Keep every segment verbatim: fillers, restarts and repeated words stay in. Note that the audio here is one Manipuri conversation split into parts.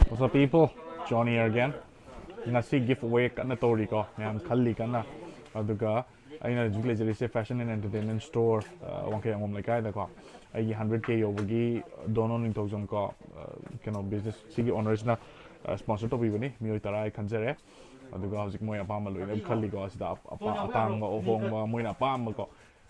What's up, people? Johnny here again. ꯉꯁꯤ giveaway ꯀꯟꯅ ꯇꯧꯔꯤꯀꯣ, ꯃꯌꯥꯝ ꯈꯜꯂꯤ ꯀꯟꯅ꯫ ꯑꯗꯨꯒ ꯑꯩꯅ ꯍꯧꯖꯤꯛ ꯂꯩꯖꯔꯤꯁꯦ Fashion and Entertainment Store, ꯑ, ꯋꯥꯡꯈꯩ ꯑꯉꯣꯝ ꯂꯩꯀꯥꯏꯗꯀꯣ꯫ ꯑꯩꯒꯤ hundred K ꯌꯧꯕꯒꯤ ꯗꯣꯅꯣ ꯅꯤꯡꯊꯧꯖꯝ ꯀꯣ, ꯑ, ꯀꯩꯅꯣ, business ꯁꯤꯒꯤ ownersꯅ, ꯑ, sponsor ꯇꯧꯕꯤꯕꯅꯤ꯫ ꯃꯤꯑꯣꯏ ꯇꯔꯥ ꯑꯩ ꯈꯟꯖꯔꯦ꯫ ꯑꯗꯨꯒ ꯍꯧꯖꯤꯛ ꯃꯣꯏ ꯑꯄꯥꯝꯕ ꯂꯣꯏꯅ ꯈꯜꯂꯤꯀꯣ꯫ ꯑꯁꯤꯗ ꯑꯄꯥ-, ꯑꯇꯥꯡꯕ, ꯑꯍꯣꯡꯕ, ꯃꯣꯏꯅ ꯑꯄꯥꯝꯕꯀꯣ꯫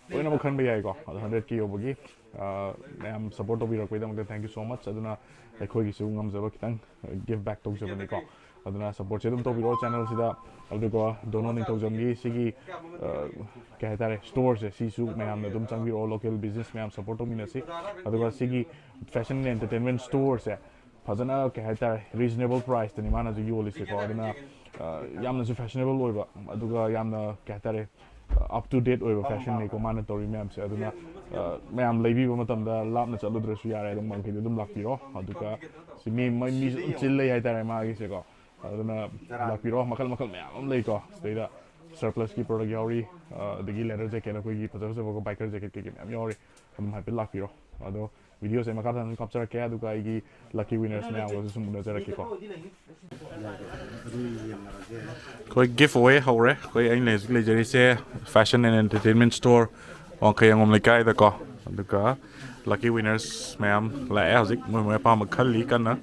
ꯂꯣꯏꯅꯃꯛ ꯈꯟꯕ ꯌꯥꯏꯀꯣ꯫ ꯑꯗꯣ hundred K ꯌꯧꯕꯒꯤ, ꯑ, ꯃꯌꯥꯝ support ꯇꯧꯕꯤꯔꯛꯄꯒꯤꯗꯃꯛꯇ thank you so much꯫ ꯑꯗꯨꯅ ꯑꯩꯈꯣꯏꯒꯤꯁꯨ ꯉꯝꯖꯕ ꯈꯤꯇꯪ, ꯑ, give back ꯇꯧꯖꯕꯅꯤꯀꯣ꯫ ꯑꯗꯨꯅ supportꯁꯦ ꯑꯗꯨꯝ ꯇꯧꯕꯤꯔꯛꯑꯣ channelꯁꯤꯗ꯫ ꯑꯗꯨꯒ ꯗꯣꯅꯣ ꯅꯤꯡꯊꯧꯖꯝꯒꯤ ꯁꯤꯒꯤ, ꯑ, ꯀꯩ ꯍꯥꯏꯇꯥꯔꯦ, storeꯁꯦ ꯁꯤꯁꯨ ꯃꯌꯥꯝꯅ ꯑꯗꯨꯝ ꯆꯪꯕꯤꯔꯛꯑꯣ, local business ꯃꯌꯥꯝ support ꯇꯧꯃꯤꯟꯅꯁꯤ꯫ ꯑꯗꯨꯒ ꯁꯤꯒꯤ Fashion and Entertainment Storeꯁꯦ ꯐꯖꯅ, ꯀꯩ ꯍꯥꯏꯇꯥꯔꯦ, reasonable priceꯇꯅꯤ ꯃꯥꯅꯁꯨ ꯌꯣꯜꯂꯤꯁꯦꯀꯣ꯫ ꯑꯗꯨꯅ, ꯑ, ꯌꯥꯝꯅꯁꯨ fashionable ꯑꯣꯏꯕ, ꯑꯗꯨꯒ ꯌꯥꯝꯅ, ꯀꯩ ꯍꯥꯏꯇꯥꯔꯦ, up to date ꯑꯣꯏꯕ fashionꯅꯤꯀꯣ ꯃꯥꯅ ꯇꯧꯔꯤ ꯃꯌꯥꯝꯁꯦ꯫ ꯑꯗꯨꯅ, ꯑ, ꯃꯌꯥꯝ ꯂꯩꯕꯤꯕ ꯃꯇꯝꯗ ꯂꯥꯞꯅ ꯆꯠꯂꯨꯗ꯭ꯔꯁꯨ ꯌꯥꯔꯦ, ꯑꯗꯨꯝ ꯋꯥꯡꯈꯩꯗ ꯑꯗꯨꯝ ꯂꯥꯛꯄꯤꯔꯣ꯫ ꯑꯗꯨꯒ ꯁꯤ ꯃꯤ, ꯃꯩ, ꯃꯤꯁꯨ ꯑꯗꯨꯝ ꯆꯤꯜ ꯂꯩ ꯍꯥꯏꯇꯥꯔꯦ ꯃꯥꯒꯤꯁꯦꯀꯣ꯫ ꯑꯗꯨꯅ ꯂꯥꯛꯄꯤꯔꯣ, ꯃꯈꯜ ꯃꯈꯜ ꯃꯌꯥꯝ ꯑꯃ ꯂꯩꯀꯣ꯫ ꯁꯤꯗꯩꯗ surplusꯀꯤ product ꯌꯥꯎꯔꯤ, ꯑ, ꯑꯗꯒꯤ leather jacket, ꯑꯩꯈꯣꯏꯒꯤ ꯐꯖ ꯐꯖꯕ biker jacket ꯀꯩꯀꯩ ꯃꯌꯥꯝ ꯌꯥꯎꯔꯤ꯫ ꯑꯗꯨꯝ ꯍꯥꯏꯐꯦꯠ ꯂꯥꯛꯄꯤꯔꯣ꯫ ꯑꯗꯣ videoꯁꯦ ꯃꯈꯥ ꯇꯥꯅ ꯀꯥꯞꯆꯔꯛꯀꯦ, ꯑꯗꯨꯒ ꯑꯩꯒꯤ lucky winnersꯃꯌꯥꯝꯒꯁꯨ ꯁꯨꯝ ꯎꯅꯖꯔꯛꯀꯦꯀꯣ꯫ ꯑꯩꯈꯣꯏ giveaway ꯍꯧꯔꯦ꯫ ꯑꯩꯈꯣꯏ, ꯑꯩꯅ ꯍꯧꯖꯤꯛ ꯂꯩꯖꯔꯤꯁꯦ Fashion and Entertainment Store, ꯋꯥꯡꯈꯩ ꯑꯉꯣꯝ ꯂꯩꯀꯥꯏꯗꯀꯣ꯫ ꯑꯗꯨꯒ lucky winners ꯃꯌꯥꯝ ꯂꯥꯛꯑꯦ ꯍꯧꯖꯤꯛ, ꯃꯣꯏ ꯃꯣꯏ ꯑꯄꯥꯝꯕ ꯈꯜꯂꯤ ꯀꯟꯅ꯫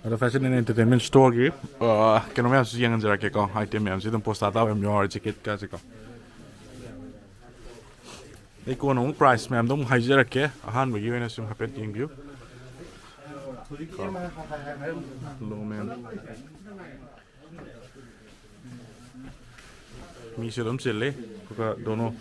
ꯑꯗꯣ Fashion and Entertainment Storeꯒꯤ, ꯑ, ꯀꯩꯅꯣ ꯃꯌꯥꯝꯁꯨ ꯌꯦꯡꯍꯟꯖꯔꯛꯀꯦꯀꯣ, item ꯃꯌꯥꯝꯁꯤ ꯑꯗꯨꯝ poster ꯇꯥꯕ ꯌꯥꯝ ꯌꯥꯎꯔꯦ, jacketꯀꯁꯦꯀꯣ꯫ ꯑꯩ ꯀꯣꯟꯅ ꯑꯃꯨꯛ price ꯃꯌꯥꯝꯗꯣ ꯑꯃꯨꯛ ꯍꯥꯏꯖꯔꯛꯀꯦ, ꯑꯍꯥꯟꯕꯒꯤ ꯑꯣꯏꯅ ꯁꯨꯝ ꯍꯥꯏꯐꯦꯠ ꯌꯦꯡꯕꯤꯌꯨ꯫ ꯂꯣ ꯃꯦꯝ꯫ ꯃꯤꯁꯨ ꯑꯗꯨꯝ ꯆꯤꯜꯂꯤ꯫ ꯑꯗꯨꯒ ꯗꯣꯅꯣ꯫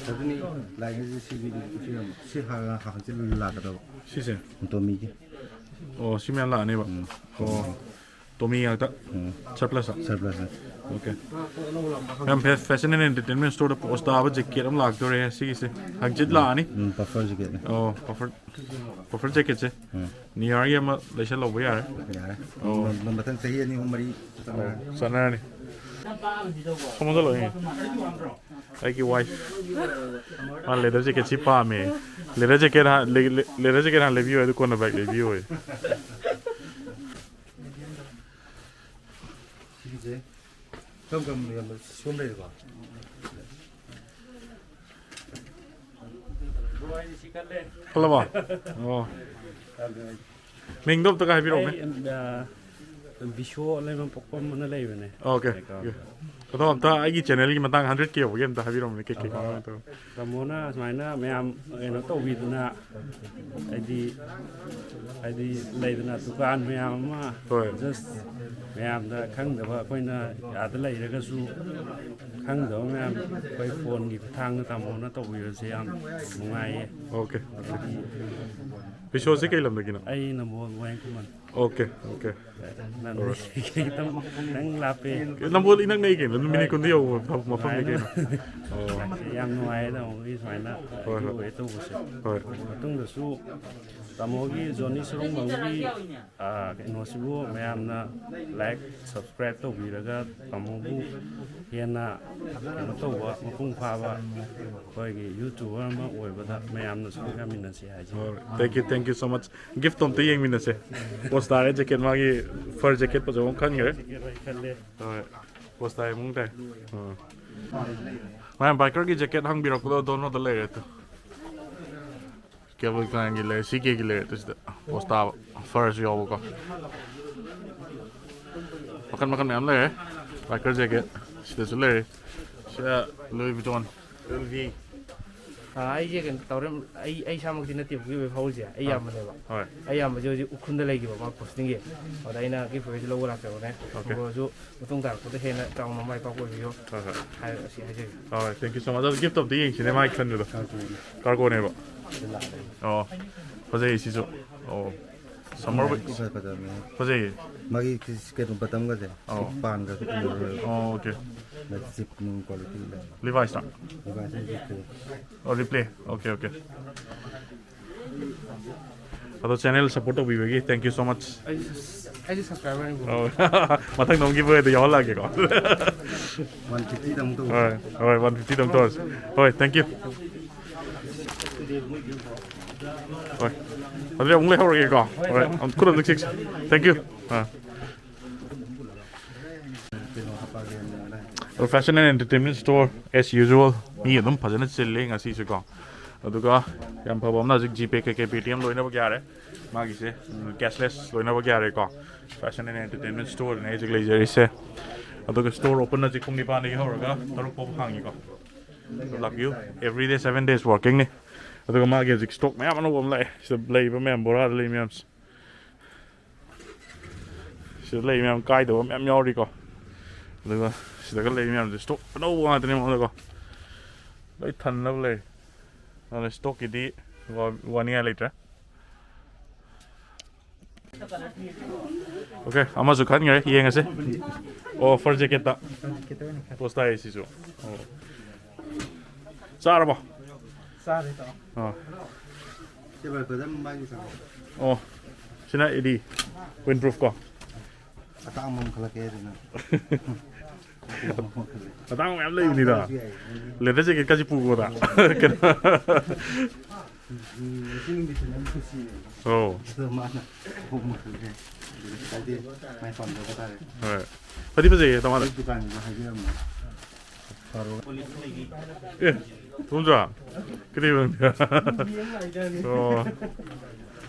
ꯑꯗꯨꯅꯤ ꯂꯥꯏꯒꯤꯁꯦ ꯁꯤꯒꯤꯗꯤ ꯁꯤ ꯍꯥꯟꯅ ꯍꯥꯟꯆꯤꯜꯂꯒ ꯂꯥꯛꯀꯗꯕ꯫ ꯁꯤꯁꯦ? ꯇꯣꯃꯤꯒꯤ꯫ ꯑꯣ, ꯁꯤ ꯃꯌꯥꯝ ꯂꯥꯛꯑꯅꯦꯕ? ꯑꯣ, ꯇꯣꯃꯤ ꯉꯥꯛꯇ? ꯎꯝ꯫ ꯁꯔꯄ꯭ꯂꯁ? ꯁꯔꯄ꯭ꯂꯁꯅꯦ꯫ ꯑꯣꯀꯦ꯫ ꯃꯌꯥꯝ ꯐꯦ-, ꯐꯦꯁꯟ ꯑꯦꯟ ꯑꯦꯟꯇꯔꯇꯦꯟꯃꯦꯟ ꯁ꯭ꯇꯣꯔꯗ ꯄꯣꯁ ꯇꯥꯕ ꯖꯦꯀꯦꯠ ꯑꯃ ꯂꯥꯛꯇꯣꯔꯦ ꯁꯤꯒꯤꯁꯦ꯫ ꯍꯪꯆꯤꯠ ꯂꯥꯛꯑꯅꯤ꯫ ꯎꯝ, ꯄꯐꯔ ꯖꯦꯀꯦꯠꯅꯦ꯫ ꯑꯣ, ꯄꯐꯔ, ꯄꯐꯔ ꯖꯦꯀꯦꯠꯁꯦ꯫ ꯎꯝ꯫ ꯅꯤꯌꯨ ꯌꯤꯌꯔꯒꯤ ꯑꯃ ꯂꯩꯁꯜꯍꯧꯕ ꯌꯥꯔꯦ꯫ ꯌꯥꯔꯦ꯫ ꯑꯣ꯫ ꯃ-, ꯃꯊꯪ ꯆꯍꯤ ꯑꯅꯤ ꯑꯍꯨꯝ ꯃꯔꯤ ꯆꯠꯅꯔꯅꯤ꯫ ꯑꯣ, ꯆꯠꯅꯔꯅꯤ꯫ ꯁꯣꯝꯗ ꯂꯣꯏꯅ꯫ ꯑꯩꯒꯤ ꯋꯥꯏꯐ꯫ ꯃꯥ ꯂꯦꯗꯔ ꯖꯦꯀꯦꯠ ꯁꯤ ꯄꯥꯝꯃꯦ꯫ ꯂꯦꯗꯔ ꯖꯦꯀꯦꯠ ꯍꯥꯟ-, ꯂꯦ-, ꯂꯦ-, ꯂꯦꯗꯔ ꯖꯦꯀꯦꯠ ꯍꯥꯟꯅ ꯂꯩꯕꯤꯌꯨ, ꯑꯗꯨ ꯀꯣꯟꯅ ꯕꯥꯏꯛ ꯂꯩꯕꯤꯌꯨ꯫ ꯁꯤꯒꯤꯁꯦ ꯀꯔꯝ ꯀꯔꯝꯕ ꯌꯥꯝꯅ ꯁꯣꯝ ꯂꯩꯔꯤꯀꯣ? ꯍꯜꯂꯕꯣ? ꯑꯣ꯫ ꯃꯤꯡꯗꯣ ꯑꯝꯇꯒ ꯍꯥꯏꯕꯤꯔꯛꯎꯅꯦ꯫ ꯑꯩ, ꯑ, ꯕꯤꯁꯣ ꯂꯩꯃꯄꯣꯛꯄꯝ ꯑꯅ ꯂꯩꯕꯅꯦ꯫ Okay, account. ꯑꯣꯀꯦ꯫ ꯑꯗꯣ ꯑꯝꯇ ꯑꯩꯒꯤ ꯆꯦꯅꯦꯜꯒꯤ ꯃꯇꯥꯡ ꯍꯟꯗ꯭ꯔꯦꯠ ꯀꯦ ꯌꯧꯕꯒꯤ ꯑꯝꯇ ꯍꯥꯏꯕꯤꯔꯝꯕꯅꯦ, ꯀꯩ ꯀꯩ ꯑꯗꯣ ꯀꯃꯥꯏꯅ ꯇꯧ-, ꯇꯥꯃꯣꯅ ꯁꯨꯃꯥꯏꯅ ꯃꯌꯥꯝ ꯀꯩꯅꯣ ꯇꯧꯕꯤꯗꯨꯅ, ꯍꯥꯏꯗꯤ, ꯍꯥꯏꯗꯤ ꯂꯩꯗꯅ ꯗꯨꯀꯥꯟ ꯃꯌꯥꯝ ꯑꯃ ꯍꯣꯏ꯫ Just ꯃꯌꯥꯝꯗ ꯈꯪꯗꯕ ꯑꯩꯈꯣꯏꯅ ꯑꯥꯗ ꯂꯩꯔꯒꯁꯨ ꯈꯪꯗꯕ ꯃꯌꯥꯝ ꯑꯩꯈꯣꯏ ꯐꯣꯟꯒꯤ ꯈꯨꯠꯊꯥꯡꯗ ꯇꯥꯃꯣꯅ ꯇꯧꯕꯤꯕꯁꯦ ꯌꯥꯝ ꯅꯨꯡꯉꯥꯏꯌꯦ꯫ ꯑꯣꯀꯦ꯫ ꯑꯗꯒꯤ ꯕꯤꯁꯣꯁꯦ ꯀꯩ ꯂꯝꯗꯒꯤꯅꯣ? ꯑꯩ ꯅꯝꯕꯣꯜ ꯋꯥꯍꯦꯡ ꯈꯨꯃꯟ꯫ Okay, okay. ꯅꯪ, ꯈꯤꯇꯪ, ꯈꯤꯇꯪ ꯂꯥꯞꯄꯦ꯫ ꯅꯝꯕꯣꯜ ꯏꯅꯛ ꯅꯛꯏ ꯀꯩꯅꯣ, ꯑꯗꯨꯝ ꯃꯤꯅꯤꯠ ꯀꯨꯟꯗ ꯌꯧꯕ ꯃꯐꯝ-, ꯃꯐꯝꯅꯤ ꯀꯩꯅꯣ꯫ ꯑꯣ꯫ ꯌꯥꯝ ꯅꯨꯡꯉꯥꯏꯌꯦ ꯇꯥꯃꯣꯒꯤ ꯁꯨꯃꯥꯏꯅ ꯍꯣꯏ, ꯍꯣꯏ꯫ ꯇꯧꯕꯁꯦ꯫ ꯍꯣꯏ꯫ ꯃꯇꯨꯡꯗꯁꯨ ꯇꯥꯃꯣꯒꯤ ꯖꯣꯅꯤ ꯁꯨꯔꯨꯡꯕꯝꯒꯤ, ꯑꯥ, ꯀꯩꯅꯣꯁꯤꯕꯨ ꯃꯌꯥꯝꯅ like, subscribe ꯇꯧꯕꯤꯔꯒ ꯇꯥꯃꯣꯕꯨ ꯍꯦꯟꯅ ꯀꯩꯅꯣ ꯇꯧꯕ, ꯃꯄꯨꯡ ꯐꯥꯕ ꯑꯩꯈꯣꯏꯒꯤ YouTuber ꯑꯃ ꯑꯣꯏꯕꯗ ꯃꯌꯥꯝꯅꯁꯨ ꯈꯪꯍꯟꯃꯤꯟꯅꯁꯤ ꯍꯥꯏꯖꯔꯤ꯫ ꯍꯣꯏ꯫ Thank you, thank you so much꯫ Gift ꯑꯝꯇ ꯌꯦꯡꯃꯤꯟꯅꯁꯦ꯫ ꯄꯣꯁ ꯇꯥꯔꯦ ꯖꯦꯀꯦꯠ, ꯃꯥꯒꯤ ꯐꯔ ꯖꯦꯀꯦꯠ ꯐꯖꯕ ꯑꯃ ꯈꯟꯈ꯭ꯔꯦ꯫ ꯖꯦꯀꯦꯠ ꯑꯣꯏꯅ ꯈꯜꯂꯦ꯫ ꯍꯣꯏ꯫ ꯄꯣꯁ ꯇꯥꯏ, ꯃꯑꯣꯡ ꯇꯥꯏ꯫ ꯑꯥ꯫ ꯃꯌꯥꯝ ꯕꯥꯏꯀꯔꯒꯤ ꯖꯦꯀꯦꯠ ꯍꯪꯕꯤꯔꯛꯄꯗꯣ ꯗꯣꯅꯣꯗ ꯂꯩꯔꯦ ꯑꯗꯣ꯫ ꯀꯦꯕꯜ ꯀꯥꯔꯒꯤ ꯂꯩꯔꯦ, ꯁꯤ ꯀꯦꯒꯤ ꯂꯩꯔꯦ ꯑꯗꯣ ꯁꯤꯗ꯫ ꯄꯣꯁ ꯇꯥꯕ ꯐꯔꯁꯨ ꯌꯥꯎꯕꯀꯣ꯫ ꯃꯈꯟ ꯃꯈꯟ ꯃꯌꯥꯝ ꯂꯩꯔꯦ꯫ ꯕꯥꯏꯀꯔ ꯖꯦꯀꯦꯠ ꯁꯤꯗꯁꯨ ꯂꯩꯔꯦ꯫ ꯁꯤꯗ ꯂꯨꯏ ꯚꯤꯇꯣꯟ, ꯂꯨꯏ ꯚꯤ꯫ ꯑꯥ, ꯑꯩꯁꯦ ꯀꯩꯅꯣ ꯇꯧꯔꯦ, ꯑꯩ, ꯑꯩ ꯏꯁꯥꯃꯛꯇꯤ ꯅꯠꯇꯦꯕ ꯒꯤꯐ ꯍꯧꯔꯤꯁꯦ, ꯑꯩ ꯑꯥ꯫ ꯏꯌꯥꯝꯕꯅꯦꯕ꯫ ꯍꯣꯏ꯫ ꯑꯩ ꯏꯌꯥꯝꯕꯁꯦ ꯍꯧꯖꯤꯛ ꯎꯈ꯭ꯔꯨꯜꯗ ꯂꯩꯈꯤꯕ, ꯃꯥ ꯄꯣꯁꯇꯤꯡꯒꯤ꯫ ꯑꯗ ꯑꯩꯅ ꯒꯤꯐ ꯍꯧꯔꯤꯁꯦ ꯂꯧꯕ ꯂꯥꯛꯆꯕꯅꯦ꯫ ꯑꯣꯀꯦ꯫ ꯕ꯭ꯔꯣꯁꯨ ꯃꯇꯨꯡ ꯇꯥꯔꯛꯄꯗ ꯍꯦꯟꯅ ꯆꯥꯎꯅ ꯃꯥꯏ ꯄꯥꯛꯄ ꯑꯣꯏꯕꯤꯌꯣ꯫ ꯍꯣꯏ, ꯍꯣꯏ꯫ ꯍꯥꯏ-, ꯑꯁꯤ ꯍꯥꯏꯖꯒꯦ꯫ ꯍꯣꯏ, thank you so much꯫ ꯑꯗꯣ ꯒꯤꯐ ꯑꯝꯇ ꯌꯦꯡꯁꯤꯅꯦ, ꯃꯥꯒꯤ ꯈꯟꯕꯗꯣ꯫ ꯀꯥꯔꯒꯣꯅꯦꯕ꯫ ꯑꯣ, ꯐꯖꯩ ꯁꯤꯁꯨ꯫ ꯑꯣ꯫ Summer ꯋꯤꯛ ꯐꯖ ꯐꯖꯕꯅꯦ꯫ ꯐꯖꯩꯌꯦ꯫ ꯃꯥꯒꯤ ꯀꯩꯅꯣ ꯕꯇꯝꯒꯁꯦ ꯑꯧ꯫ ꯄꯥꯟꯒꯁꯨ ꯎꯔꯣꯏ꯫ ꯑꯣ ꯑꯣꯀꯦ꯫ ꯖꯤꯞ ꯅꯨꯡ ꯀ꯭ꯋꯥꯂꯤꯇꯤ ꯂꯩ꯫ ꯂꯤꯚꯥꯏꯁꯇ꯫ ꯂꯤꯚꯥꯏꯁ ꯖꯤꯞꯁꯦ꯫ ꯑꯣ ꯔꯤꯄ꯭ꯂꯦ꯫ Okay okay. ꯑꯗꯣ ꯆꯦꯅꯦꯜ ꯁꯞꯄꯣꯔꯠ ꯇꯧꯕꯤꯕꯒꯤ thank you so much꯫ ꯑꯩꯁꯨ ꯑꯩꯁꯨ ꯁꯕꯁꯀ꯭ꯔꯥꯏꯕꯔꯅꯤ ꯕ꯭ꯔꯣ꯫ ꯑꯣ ꯃꯊꯪꯗ ꯑꯃꯨꯛꯀꯤ ꯕꯣꯏꯗ ꯌꯥꯎꯍꯜꯂꯛꯑꯒꯦꯀꯣ꯫ ꯋꯥꯟ ꯐꯤꯐꯇꯤꯗ ꯑꯃꯨꯛ ꯇꯧꯕ꯫ ꯍꯣꯏ ꯍꯣꯏ ꯋꯥꯟ ꯐꯤꯐꯇꯤꯗ ꯑꯃꯨꯛ ꯇꯧꯔꯁꯤ꯫ ꯍꯣꯏ thank you꯫ ꯍꯣꯏ ꯑꯗꯨꯗꯤ ꯑꯃꯨꯛ ꯂꯩꯍꯧꯔꯒꯦꯀꯣ꯫ ꯍꯣꯏ ꯈꯨꯠ ꯑꯗꯨꯝ ꯆꯤꯛꯁꯤ꯫ Thank you꯫ ꯑꯥ꯫ ꯀꯩꯅꯣ ꯍꯥꯞꯄꯛꯑꯒꯦ꯫ Fashion and entertainment store as usual꯫ ꯃꯤ ꯑꯗꯨꯝ ꯐꯖꯅ ꯆꯤꯜꯂꯤ ꯉꯁꯤꯁꯦꯀꯣ꯫ ꯑꯗꯨꯒ ꯌꯥꯝ ꯐꯕ ꯑꯃꯅ ꯍꯧꯖꯤꯛ ꯖꯤꯄꯦ ꯀꯩꯀꯩ ꯄꯦ ꯇꯤ ꯑꯦꯝ ꯂꯣꯏꯅꯃꯛ ꯌꯥꯔꯦ꯫ ꯃꯥꯒꯤꯁꯦ cashless ꯂꯣꯏꯅꯃꯛ ꯌꯥꯔꯦꯀꯣ꯫ Fashion and entertainment storeꯅꯦ ꯍꯧꯖꯤꯛ ꯂꯩꯖꯔꯤꯁꯦ꯫ ꯑꯗꯨꯒ store open ꯍꯧꯖꯤꯛ ꯄꯨꯡ ꯅꯤꯄꯥꯟꯗꯒꯤ ꯍꯧꯔꯒ ꯇꯔꯨꯛ ꯐꯥꯎꯕ ꯍꯥꯡꯉꯤꯀꯣ꯫ ꯂꯥꯛꯄꯤꯌꯨ꯫ Every day seven days workingꯅꯤ꯫ ꯑꯗꯨꯒ ꯃꯥꯒꯤ ꯍꯧꯖꯤꯛ stock ꯃꯌꯥꯝ ꯑꯅꯧꯕ ꯑꯃ ꯂꯥꯛꯑꯦ꯫ ꯁꯤꯗ ꯂꯩꯔꯤꯕ ꯃꯌꯥꯝ ꯕꯣꯔꯥꯗ ꯂꯩ ꯃꯌꯥꯝꯁꯦ꯫ ꯁꯤꯗ ꯂꯩ ꯃꯌꯥꯝ ꯀꯥꯏꯗꯕ ꯃꯌꯥꯝ ꯌꯥꯎꯔꯤꯀꯣ꯫ ꯑꯗꯨꯒ ꯁꯤꯗꯒ ꯂꯩ ꯃꯌꯥꯝꯁꯦ stock ꯑꯅꯧꯕ ꯉꯥꯛꯇꯅꯦ ꯃꯉꯣꯟꯗꯀꯣ꯫ ꯂꯣꯏ ꯊꯟꯅꯕ ꯂꯩ꯫ ꯑꯗꯨꯅ stockꯀꯤꯗꯤ ꯋꯥ- ꯋꯥꯅꯤꯡꯉꯥꯏ ꯂꯩꯇ꯭ꯔꯦ꯫ ꯑꯣꯀꯦ ꯑꯃꯁꯨ ꯈꯟꯈ꯭ꯔꯦ ꯌꯦꯡꯉꯁꯦ꯫ ꯑꯣ ꯐꯔ ꯖꯦꯀꯦꯠꯇ꯫ ꯄꯣꯁ ꯇꯥꯏ ꯁꯤꯁꯨ꯫ ꯑꯣ꯫ ꯆꯥꯔꯕꯣ? ꯆꯥꯔꯦ ꯇꯥꯃꯣ꯫ ꯑꯥ꯫ ꯁꯤ ꯕ꯭ꯔꯗꯔ ꯃꯥꯒꯤ ꯆꯪꯉꯣ꯫ ꯑꯣ ꯁꯤꯅ ꯑꯦꯗꯤ ꯋꯤꯟ ꯄ꯭ꯔꯨꯐ ꯀꯣ꯫ ꯑꯇꯥꯡꯕ ꯑꯃ ꯈꯜꯂꯛꯀꯦ ꯍꯥꯏꯗꯅ꯫ ꯑꯇꯥꯡꯕ ꯃꯌꯥꯝ ꯂꯩꯕꯅꯤꯗ꯫ ꯌꯥꯏ꯫ ꯂꯦꯗꯔ ꯖꯦꯀꯦꯠꯀꯁꯤ ꯄꯨꯈꯣꯗ꯫ ꯎꯝ, ꯉꯁꯤ ꯅꯨꯃꯤꯠꯁꯤꯅ ꯑꯩ ꯈꯨꯁꯤꯅꯦ꯫ ꯑꯣ ꯑꯗꯣ ꯃꯥꯅ ꯑꯍꯣꯡꯕ ꯈꯜꯂꯦ꯫ ꯑꯗꯨꯗꯤ ꯀꯥꯏꯗꯦ, ꯃꯥꯏ ꯄꯥꯝꯖꯕ ꯇꯥꯔꯦ꯫ ꯍꯣꯏ꯫ ꯐꯗꯤ ꯐꯖꯩꯌꯦ ꯇꯃꯥꯅ꯫ ꯑꯩ ꯗꯨꯀꯥꯟꯒꯤꯗꯣ ꯍꯥꯏꯕꯤꯔꯝꯃꯣ꯫ ꯐꯥꯔꯣ꯫ ꯑꯦ ꯊꯣꯝꯆꯥ ꯀꯩꯗꯧꯕ ꯅꯪꯗꯤ? ꯑꯣ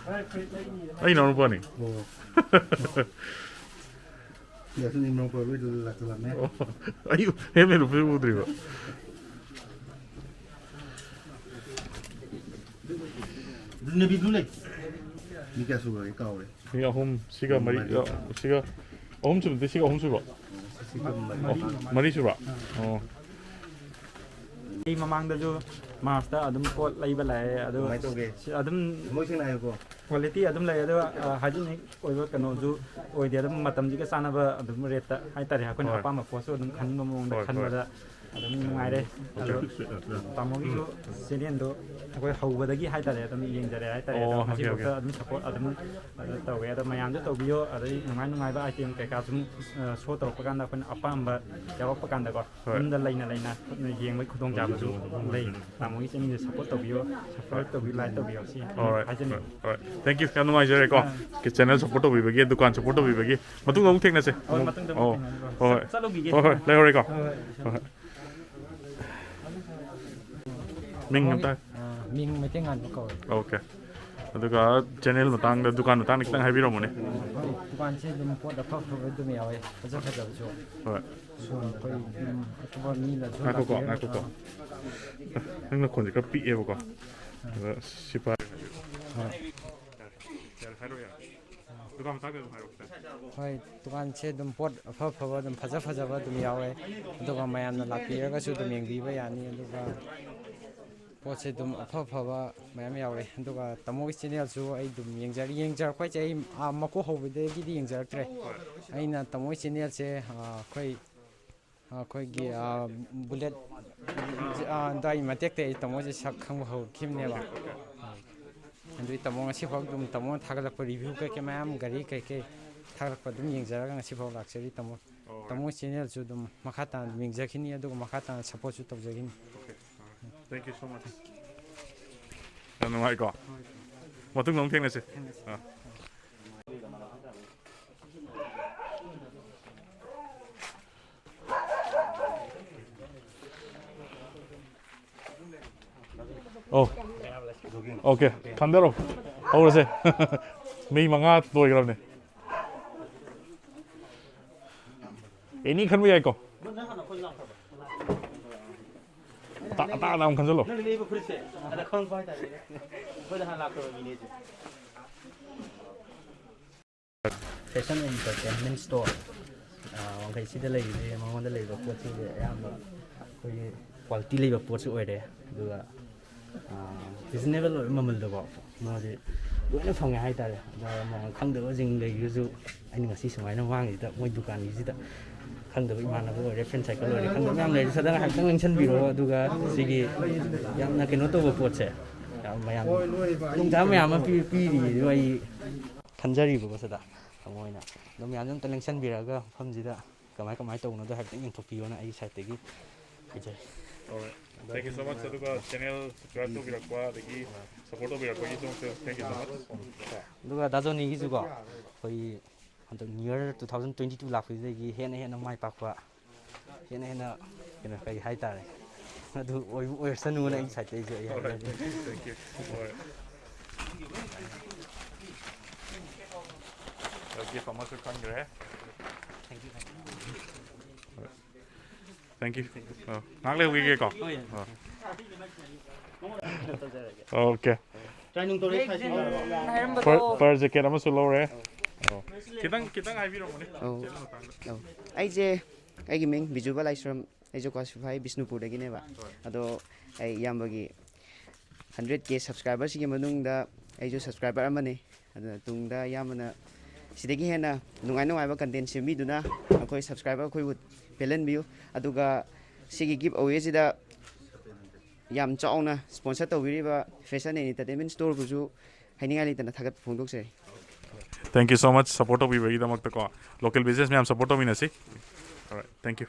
ꯑꯩ ꯏꯅꯥꯎꯅꯨꯄꯥꯅꯤ꯫ ꯑꯣ꯫ ꯌꯥꯁꯨ ꯅꯤꯡꯃ ꯄꯣꯏꯕ ꯂꯥꯛꯂꯝꯃꯦ꯫ ꯑꯣ ꯑꯩ ꯍꯦꯜꯃꯦꯠ ꯎꯞꯄꯗꯤ ꯎꯗ꯭ꯔꯤꯕ꯫ ꯅꯦꯕꯤ ꯕ꯭ꯂꯨ ꯂꯩ꯫ ꯃꯤ ꯀꯌꯥ ꯁꯨꯈ꯭ꯔꯒꯦ ꯀꯥꯎꯔꯦ꯫ ꯃꯤ ꯑꯍꯨꯝ ꯁꯤꯒ ꯃꯔꯤ꯫ ꯁꯤꯒ ꯑꯍꯨꯝ ꯁꯨꯕꯗꯤ ꯁꯤꯒ ꯑꯍꯨꯝ ꯁꯨꯕ꯫ ꯁꯤꯒ ꯃꯔꯤ꯫ ꯑꯣ ꯃꯔꯤ ꯁꯨꯕ꯫ ꯑꯣ ꯑꯩ ꯃꯃꯥꯡꯗꯁꯨ ꯃꯥꯔꯁꯇ ꯑꯗꯨꯝ ꯄꯣꯠ ꯂꯩꯕ ꯂꯥꯛꯑꯦ ꯑꯗꯣ꯫ ꯀꯃꯥꯏꯅ ꯇꯧꯒꯦ? ꯁꯤ ꯑꯗꯨꯝ ꯊꯃꯣꯏ ꯁꯦꯡꯅ ꯍꯥꯏꯌꯨꯀꯣ꯫ ꯀ꯭ꯋꯥꯂꯤꯇꯤ ꯑꯗꯨꯝ ꯂꯩ ꯑꯗꯨꯒ ꯍꯥꯏꯖꯤꯅꯤꯛ ꯑꯣꯏꯕ ꯀꯩꯅꯣꯁꯨ ꯑꯣꯏꯗꯦ꯫ ꯑꯗꯨꯝ ꯃꯇꯝꯁꯤꯒ ꯆꯥꯟꯅꯕ ꯑꯗꯨꯝ ꯔꯦꯠꯇ ꯍꯥꯏꯇꯥꯔꯦ, ꯑꯩꯈꯣꯏꯅ ꯍꯣꯏ꯫ ꯑꯄꯥꯝꯕ ꯄꯣꯠꯁꯨ ꯑꯗꯨꯝ ꯈꯟꯅꯤꯡꯕ ꯃꯑꯣꯡꯗ ꯍꯣꯏ, ꯍꯣꯏ꯫ ꯈꯟꯕꯗ ꯑꯗꯨꯝ ꯅꯨꯡꯉꯥꯏꯔꯦ꯫ ꯑꯗꯣ ꯇꯥꯃꯣꯒꯤꯁꯨ ꯆꯦꯅꯦꯜꯗꯣ ꯑꯩꯈꯣꯏ ꯍꯧꯕꯗꯒꯤ ꯍꯥꯏꯇꯥꯔꯦ ꯑꯗꯨꯝ ꯌꯦꯡꯖꯔꯦ ꯍꯥꯏꯇꯥꯔꯦ꯫ ꯑꯗꯣ ꯑꯣ, ꯑꯣꯀꯦ, ꯑꯣꯀꯦ꯫ ꯉꯁꯤꯐꯥꯎꯗ ꯑꯗꯨꯝ ꯁꯞꯄꯣꯔꯠ ꯑꯗꯨꯝ, ꯑꯗꯨ ꯇꯧꯋꯦ꯫ ꯑꯗꯣ ꯃꯌꯥꯝꯁꯨ ꯇꯧꯕꯤꯌꯣ꯫ ꯑꯗꯩ ꯅꯨꯡꯉꯥꯏ ꯅꯨꯡꯉꯥꯏꯕ ꯑꯥꯏꯇꯦꯝ ꯀꯩꯀꯥ ꯁꯨꯝ, ꯑ, ꯁꯣ ꯇꯧꯔꯛꯄ ꯀꯥꯟꯗ ꯑꯩꯈꯣꯏꯅ ꯑꯄꯥꯝꯕ ꯌꯥꯎꯔꯛꯄ ꯀꯥꯟꯗꯀꯣ, ꯍꯣꯏ꯫ ꯌꯨꯝꯗ ꯂꯩꯅ ꯂꯩꯅ ꯌꯦꯡꯕꯒꯤ ꯈꯨꯗꯣꯡꯆꯥꯕꯁꯨ ꯂꯩ꯫ ꯇꯥꯃꯣꯒꯤ ꯆꯦꯅꯦꯜꯁꯦ ꯁꯞꯄꯣꯔꯠ ꯇꯧꯕꯤꯌꯣ, ꯁꯕꯁꯀ꯭ꯔꯥꯏꯕ ꯇꯧꯕꯤꯌꯨ, ꯂꯥꯏꯛ ꯇꯧꯕꯤꯌꯣ꯫ ꯁꯤ ꯍꯥꯏꯖꯅꯤꯡꯉꯤ꯫ Alright, alright, alright. Thank you. ꯌꯥꯝ ꯅꯨꯡꯉꯥꯏꯖꯔꯦꯀꯣ꯫ ꯑꯥ꯫ ꯀꯤ ꯆꯦꯅꯦꯜ ꯁꯞꯄꯣꯔꯠ ꯇꯧꯕꯤꯕꯒꯤ, ꯗꯨꯀꯥꯟ ꯁꯞꯄꯣꯔꯠ ꯇꯧꯕꯤꯕꯒꯤ꯫ ꯃꯇꯨꯡꯗ ꯑꯃꯨꯛ ꯊꯦꯡꯅꯁꯦ꯫ ꯍꯣꯏ, ꯑꯃꯨꯛ꯫ ꯃꯇꯨꯡꯗ ꯑꯃꯨꯛ ꯑꯣ, ꯊꯦꯡꯅꯁꯦ꯫ ꯍꯣꯏ, ꯍꯣꯏ꯫ ꯆꯠꯂꯨꯈꯤꯒꯦ꯫ ꯍꯣꯏ, ꯍꯣꯏ, ꯂꯩꯍꯧꯔꯦꯀꯣ꯫ ꯍꯣꯏ, ꯍꯣꯏ, ꯍꯣꯏ꯫ ꯍꯣꯏ, ꯍꯣꯏ꯫ ꯃꯤꯡ ꯑꯝꯇ꯫ ꯑꯥ, ꯃꯤꯡ ꯃꯩꯇꯩꯉꯥꯟꯕ ꯀꯧꯋꯦ꯫ ꯑꯣꯀꯦ꯫ ꯑꯗꯨꯒ ꯆꯦꯅꯦꯜ ꯃꯇꯥꯡꯗ, ꯗꯨꯀꯥꯟ ꯃꯇꯥꯡꯗ ꯈꯤꯇꯪ ꯍꯥꯏꯕꯤꯔꯝꯃꯨꯅꯦ꯫ ꯍꯣꯏ, ꯗꯨꯀꯥꯟꯁꯦ ꯑꯗꯨꯝ ꯄꯣꯠ ꯑꯐ ꯑꯐꯕ ꯑꯗꯨꯝ ꯌꯥꯎꯋꯦ, ꯐꯖ ꯐꯖꯕꯁꯨ꯫ ꯍꯣꯏ꯫ ꯁꯨꯝ ꯑꯩꯈꯣꯏ, ꯎꯝ, ꯑꯇꯣꯞꯄ ꯃꯤꯅꯁꯨ ꯉꯥꯏꯈꯣꯀꯣ, ꯂꯥꯛꯄꯤꯔꯒ, ꯉꯥꯏꯈꯣꯀꯣ꯫ ꯑꯥ꯫ ꯅꯪ ꯅꯈꯣꯟꯁꯦ ꯈꯔ ꯄꯤꯛꯑꯦꯕꯀꯣ꯫ ꯑꯥ꯫ ꯑꯗ ꯁꯤ ꯄꯥꯏ-, ꯍꯣꯏ꯫ ꯌꯥꯔꯦ, ꯌꯥꯔꯦ, ꯍꯥꯏꯔꯣ, ꯌꯥꯔꯦ꯫ ꯗꯨꯀꯥꯟ ꯃꯇꯥꯡꯗ ꯑꯗꯨꯝ ꯍꯥꯏꯔꯣ ꯈꯤꯇꯪ꯫ ꯍꯣꯏ, ꯗꯨꯀꯥꯟꯁꯦ ꯑꯗꯨꯝ ꯄꯣꯠ ꯑꯐ ꯑꯐꯕ, ꯑꯗꯨꯝ ꯐꯖ ꯐꯖꯕ ꯑꯗꯨꯝ ꯌꯥꯎꯋꯦ꯫ ꯑꯗꯨꯒ ꯃꯌꯥꯝꯅ ꯂꯥꯛꯄꯤꯔꯒꯁꯨ ꯑꯗꯨꯝ ꯌꯦꯡꯕꯤꯕ ꯌꯥꯅꯤ꯫ ꯑꯗꯨꯒ ꯄꯣꯠꯁꯦ ꯑꯗꯨꯝ ꯑꯐ ꯑꯐꯕ ꯃꯌꯥꯝ ꯌꯥꯎꯔꯦ꯫ ꯑꯗꯨꯒ ꯇꯥꯃꯣꯒꯤ ꯆꯦꯅꯦꯜꯁꯨ ꯑꯩ ꯑꯗꯨꯝ ꯌꯦꯡꯖꯔ-, ꯌꯦꯡꯖꯔꯛꯄ ꯍꯥꯏꯁꯦ ꯑꯩ, ꯑꯥ, ꯃꯀꯣꯛ ꯍꯧꯕꯗꯒꯤꯗꯤ ꯌꯦꯡꯖꯔꯛꯇ꯭ꯔꯦ꯫ ꯑꯩꯅ ꯇꯥꯃꯣꯒꯤ ꯆꯦꯅꯦꯜꯁꯦ, ꯑꯥ, ꯑꯩꯈꯣꯏ, ꯑꯥ, ꯑꯩꯈꯣꯏꯒꯤ, ꯑꯥ, ꯕꯨꯂꯦꯠ, ꯑꯥ, ꯑꯗꯨꯋꯥꯏ ꯃꯇꯦꯛꯇ ꯑꯩ ꯇꯥꯃꯣꯁꯦ ꯁꯛ ꯈꯪꯕ ꯍꯧꯔꯛꯈꯤꯕꯅꯦꯕ꯫ ꯑꯗꯨꯒꯤ ꯇꯥꯃꯣ ꯉꯁꯤꯐꯥꯎ ꯑꯗꯨꯝ ꯇꯥꯃꯣꯅ ꯊꯥꯒꯠꯂꯛꯄ ꯔꯤꯚ꯭ꯌꯨ ꯀꯩꯀꯩ ꯃꯌꯥꯝ, ꯒꯥꯔꯤ ꯀꯩꯀꯩ ꯊꯥꯒꯠꯂꯛꯄ ꯑꯗꯨꯝ ꯌꯦꯡꯖꯔꯒ ꯉꯁꯤꯐꯥꯎ ꯂꯥꯛꯆꯔꯤ ꯇꯥꯃꯣ꯫ ꯑꯣ꯫ ꯇꯥꯃꯣꯒꯤ ꯆꯦꯅꯦꯜꯁꯨ ꯑꯗꯨꯝ ꯃꯈꯥ ꯇꯥꯅ ꯑꯗꯨꯝ ꯌꯦꯡꯖꯈꯤꯅꯤ, ꯑꯗꯨꯒ ꯃꯈꯥ ꯇꯥꯅ ꯁꯞꯄꯣꯔꯠꯁꯨ ꯇꯧꯖꯈꯤꯅꯤ꯫ Okay, thank you so much. ꯌꯥꯝ ꯅꯨꯡꯉꯥꯏꯀꯣ? ꯃꯇꯨꯡꯗ ꯑꯃꯨꯛ ꯊꯦꯡꯅꯁꯦ꯫ ꯊꯦꯡꯅꯁꯦ꯫ ꯑꯥ꯫ ꯑꯣ꯫ Okay, ꯊꯝꯖꯔꯣ꯫ ꯍꯧꯔꯁꯦ꯫ ꯃꯤ ꯃꯉꯥ ꯂꯣꯏꯈ꯭ꯔꯕꯅꯦ꯫ ꯑꯦꯅꯤ ꯈꯟꯕ ꯌꯥꯏꯀꯣ꯫ ꯑꯇꯥ-, ꯑꯇꯥ ꯑꯇꯥ ꯑꯃ ꯈꯟꯖꯜꯂꯣ꯫ ꯅꯪꯅ ꯂꯩꯕ ꯐꯨꯔꯤꯠꯁꯦ, ꯑꯗ ꯈꯪꯉꯛꯄ ꯍꯥꯏꯇꯥꯔꯦꯅꯦ꯫ ꯑꯩꯈꯣꯏꯗ ꯍꯥꯟꯅ ꯂꯥꯛꯇꯕ ꯃꯤꯅꯦ ꯑꯩꯁꯦ꯫ Fashion Entertainment Store, ꯑꯥ, ꯋꯥꯡꯈꯩꯁꯤꯗ ꯂꯩꯔꯤꯁꯦ, ꯃꯉꯣꯟꯗ ꯂꯩꯕ ꯄꯣꯠꯁꯤꯡꯁꯦ ꯑꯌꯥꯝꯕ ꯑꯩꯈꯣꯏꯒꯤ ꯀ꯭ꯋꯥꯂꯤꯇꯤ ꯂꯩꯕ ꯄꯣꯠꯁꯨ ꯑꯣꯏꯔꯦ, ꯑꯗꯨꯒ ꯔꯤꯖꯅꯦꯕꯜ ꯑꯣꯏꯕ ꯃꯃꯜꯗꯀꯣ ꯃꯥꯁꯦ ꯂꯣꯏꯅ ꯐꯪꯉꯦ ꯍꯥꯏꯇꯥꯔꯦ꯫ ꯑꯗ ꯃꯌꯥꯝ ꯈꯪꯗꯕꯁꯤꯡ ꯂꯩꯔꯁꯨ ꯑꯩꯅ ꯉꯁꯤ ꯁꯨꯃꯥꯏꯅ ꯃꯥꯡꯉꯤꯁꯤꯗ ꯃꯣꯏ ꯗꯨꯀꯥꯟꯒꯤꯁꯤꯗ ꯈꯪꯗꯕ ꯏꯃꯥꯟꯅꯕ ꯑꯣꯏꯔꯦ, ꯐ꯭ꯔꯦꯟ ꯁꯥꯔꯀꯜ ꯑꯣꯏꯔꯦ, ꯈꯪꯗꯕ ꯃꯌꯥꯝ ꯂꯩꯔꯁꯨ ꯁꯗꯥ ꯍꯥꯏꯐꯦꯠꯇꯪ ꯂꯦꯡꯁꯟꯕꯤꯔꯣ꯫ ꯑꯗꯨꯒ ꯁꯤꯒꯤ ꯌꯥꯝꯅ ꯀꯩꯅꯣ ꯇꯧꯕ ꯄꯣꯠꯁꯦ ꯌꯥꯝ ꯃꯌꯥꯝ ꯈꯨꯗꯣꯡꯆꯥꯕ ꯃꯌꯥꯝ ꯑꯃ ꯄꯤ- ꯄꯤꯔꯤ ꯑꯗꯨ ꯑꯩ ꯈꯟꯖꯔꯤꯕꯀꯣ ꯁꯗꯥ ꯊꯃꯣꯏꯅ꯫ ꯑꯗꯣ ꯃꯌꯥꯝꯁꯨ ꯑꯝꯇ ꯂꯦꯡꯁꯟꯕꯤꯔꯒ ꯃꯐꯝꯁꯤꯗ ꯀꯃꯥꯏ ꯀꯃꯥꯏꯅ ꯇꯧꯕꯅꯣꯗꯣ ꯍꯥꯏꯐꯦꯠꯇꯪ ꯌꯦꯡꯊꯣꯛꯄꯤꯌꯣꯅ ꯑꯩꯒꯤ ꯁꯥꯏꯠꯇꯒꯤ ꯍꯥꯏꯖꯔꯤ꯫ Alright. Thank you so much. ꯑꯗꯨꯒ ꯆꯦꯅꯦꯜ ꯁꯕꯁꯀ꯭ꯔꯥꯏꯕ ꯇꯧꯕꯤꯔꯛꯄ ꯑꯗꯒꯤ ꯁꯄꯣꯔꯠ ꯇꯧꯕꯤꯔꯛꯄꯒꯤꯁꯨ thank you so much. ꯑꯗꯨꯒ ꯗꯥ ꯖꯣꯅꯤꯒꯤꯁꯨꯀꯣ ꯑꯩꯈꯣꯏꯒꯤ ꯍꯟꯗꯛ new year two thousand twenty two ꯂꯥꯛꯄꯁꯤꯗꯒꯤ ꯍꯦꯟꯅ ꯍꯦꯟꯅ ꯃꯥꯏ ꯄꯥꯛꯄ, ꯍꯦꯟꯅ ꯍꯦꯟꯅ ꯀꯩꯅꯣ ꯀꯩ ꯍꯥꯏꯇꯥꯔꯦ, ꯑꯗꯨ ꯑꯣꯏꯕꯨ ꯑꯣꯏꯔꯁꯅꯨꯅ ꯑꯩꯒꯤ ꯁꯥꯏꯠꯇꯒꯤꯁꯨ ꯑꯩ Alright, ꯍꯥꯏꯖꯔꯤ꯫ thank you, thank you. Alright. Gift ꯑꯃꯁꯨ ꯈꯟꯈ꯭ꯔꯦ꯫ Thank you. ꯑ, ꯉꯥꯏꯍꯥꯛ ꯂꯩꯍꯧꯈꯤꯒꯦꯀꯣ꯫ ꯑ꯫ Okay. Per, per jacket ꯑꯃꯁꯨ ꯂꯧꯔꯦ꯫ ꯑꯣ꯫ ꯈꯤꯇꯪ ꯈꯤꯇꯪ ꯍꯥꯏꯕꯤꯔꯝꯃꯨꯅꯦ꯫ ꯑꯧ꯫ Channel ꯃꯇꯥꯡꯗ꯫ ꯑꯧ꯫ ꯑꯩꯁꯦ ꯑꯩꯒꯤ ꯃꯤꯡ ꯕꯤꯖꯨꯕ ꯂꯥꯏꯁ꯭ꯔꯝ, ꯑꯩꯁꯨ ꯀ꯭ꯋꯥꯁꯤꯐꯥꯏ ꯕꯤꯁꯅꯨꯄꯨꯔꯗꯒꯤꯅꯦꯕ꯫ ꯑꯗꯣ ꯑꯩ ꯏꯌꯥꯝꯕꯒꯤ ꯍꯟꯗ꯭ꯔꯦꯠ ꯀꯦ ꯁꯕꯁꯀ꯭ꯔꯥꯏꯕꯔꯁꯤꯒꯤ ꯃꯅꯨꯡꯗ ꯑꯩꯁꯨ ꯁꯕꯁꯀ꯭ꯔꯥꯏꯕꯔ ꯑꯃꯅꯤ꯫ ꯑꯗꯨꯅ ꯇꯨꯡꯗ ꯏꯌꯥꯝꯕꯅ ꯁꯤꯗꯒꯤ ꯍꯦꯟꯅ ꯅꯨꯡꯉꯥꯏ ꯅꯨꯡꯉꯥꯏꯕ ꯀꯟꯇꯦꯟ ꯁꯦꯝꯕꯤꯗꯨꯅ ꯑꯩꯈꯣꯏ ꯁꯕꯁꯀ꯭ꯔꯥꯏꯕꯔ ꯑꯩꯈꯣꯏꯕꯨ ꯄꯦꯜꯍꯟꯕꯤꯌꯨ꯫ ꯑꯗꯨꯒ ꯁꯤꯒꯤ ꯒꯤꯐ ꯑꯋꯦꯁꯤꯗ ꯌꯥꯝ ꯆꯥꯎꯅ ꯁ꯭ꯄꯣꯟꯁꯔ ꯇꯧꯕꯤꯔꯤꯕ ꯐꯦꯁꯟ ꯑꯦꯟ ꯑꯦꯟꯇꯔꯇꯦꯟꯃꯦꯟ ꯁ꯭ꯇꯣꯔꯕꯨꯁꯨ ꯍꯥꯏꯅꯤꯡꯉꯥꯏ ꯂꯩꯇꯅ ꯊꯥꯒꯠꯄ ꯐꯣꯡꯗꯣꯛꯆꯔꯤ꯫ Thank you so much support ꯇꯧꯕꯤꯕꯒꯤꯗꯃꯛꯇꯀꯣ꯫ Local business ꯃꯌꯥꯝ support ꯇꯧꯃꯤꯟꯅꯁꯤ꯫ Alright, thank you.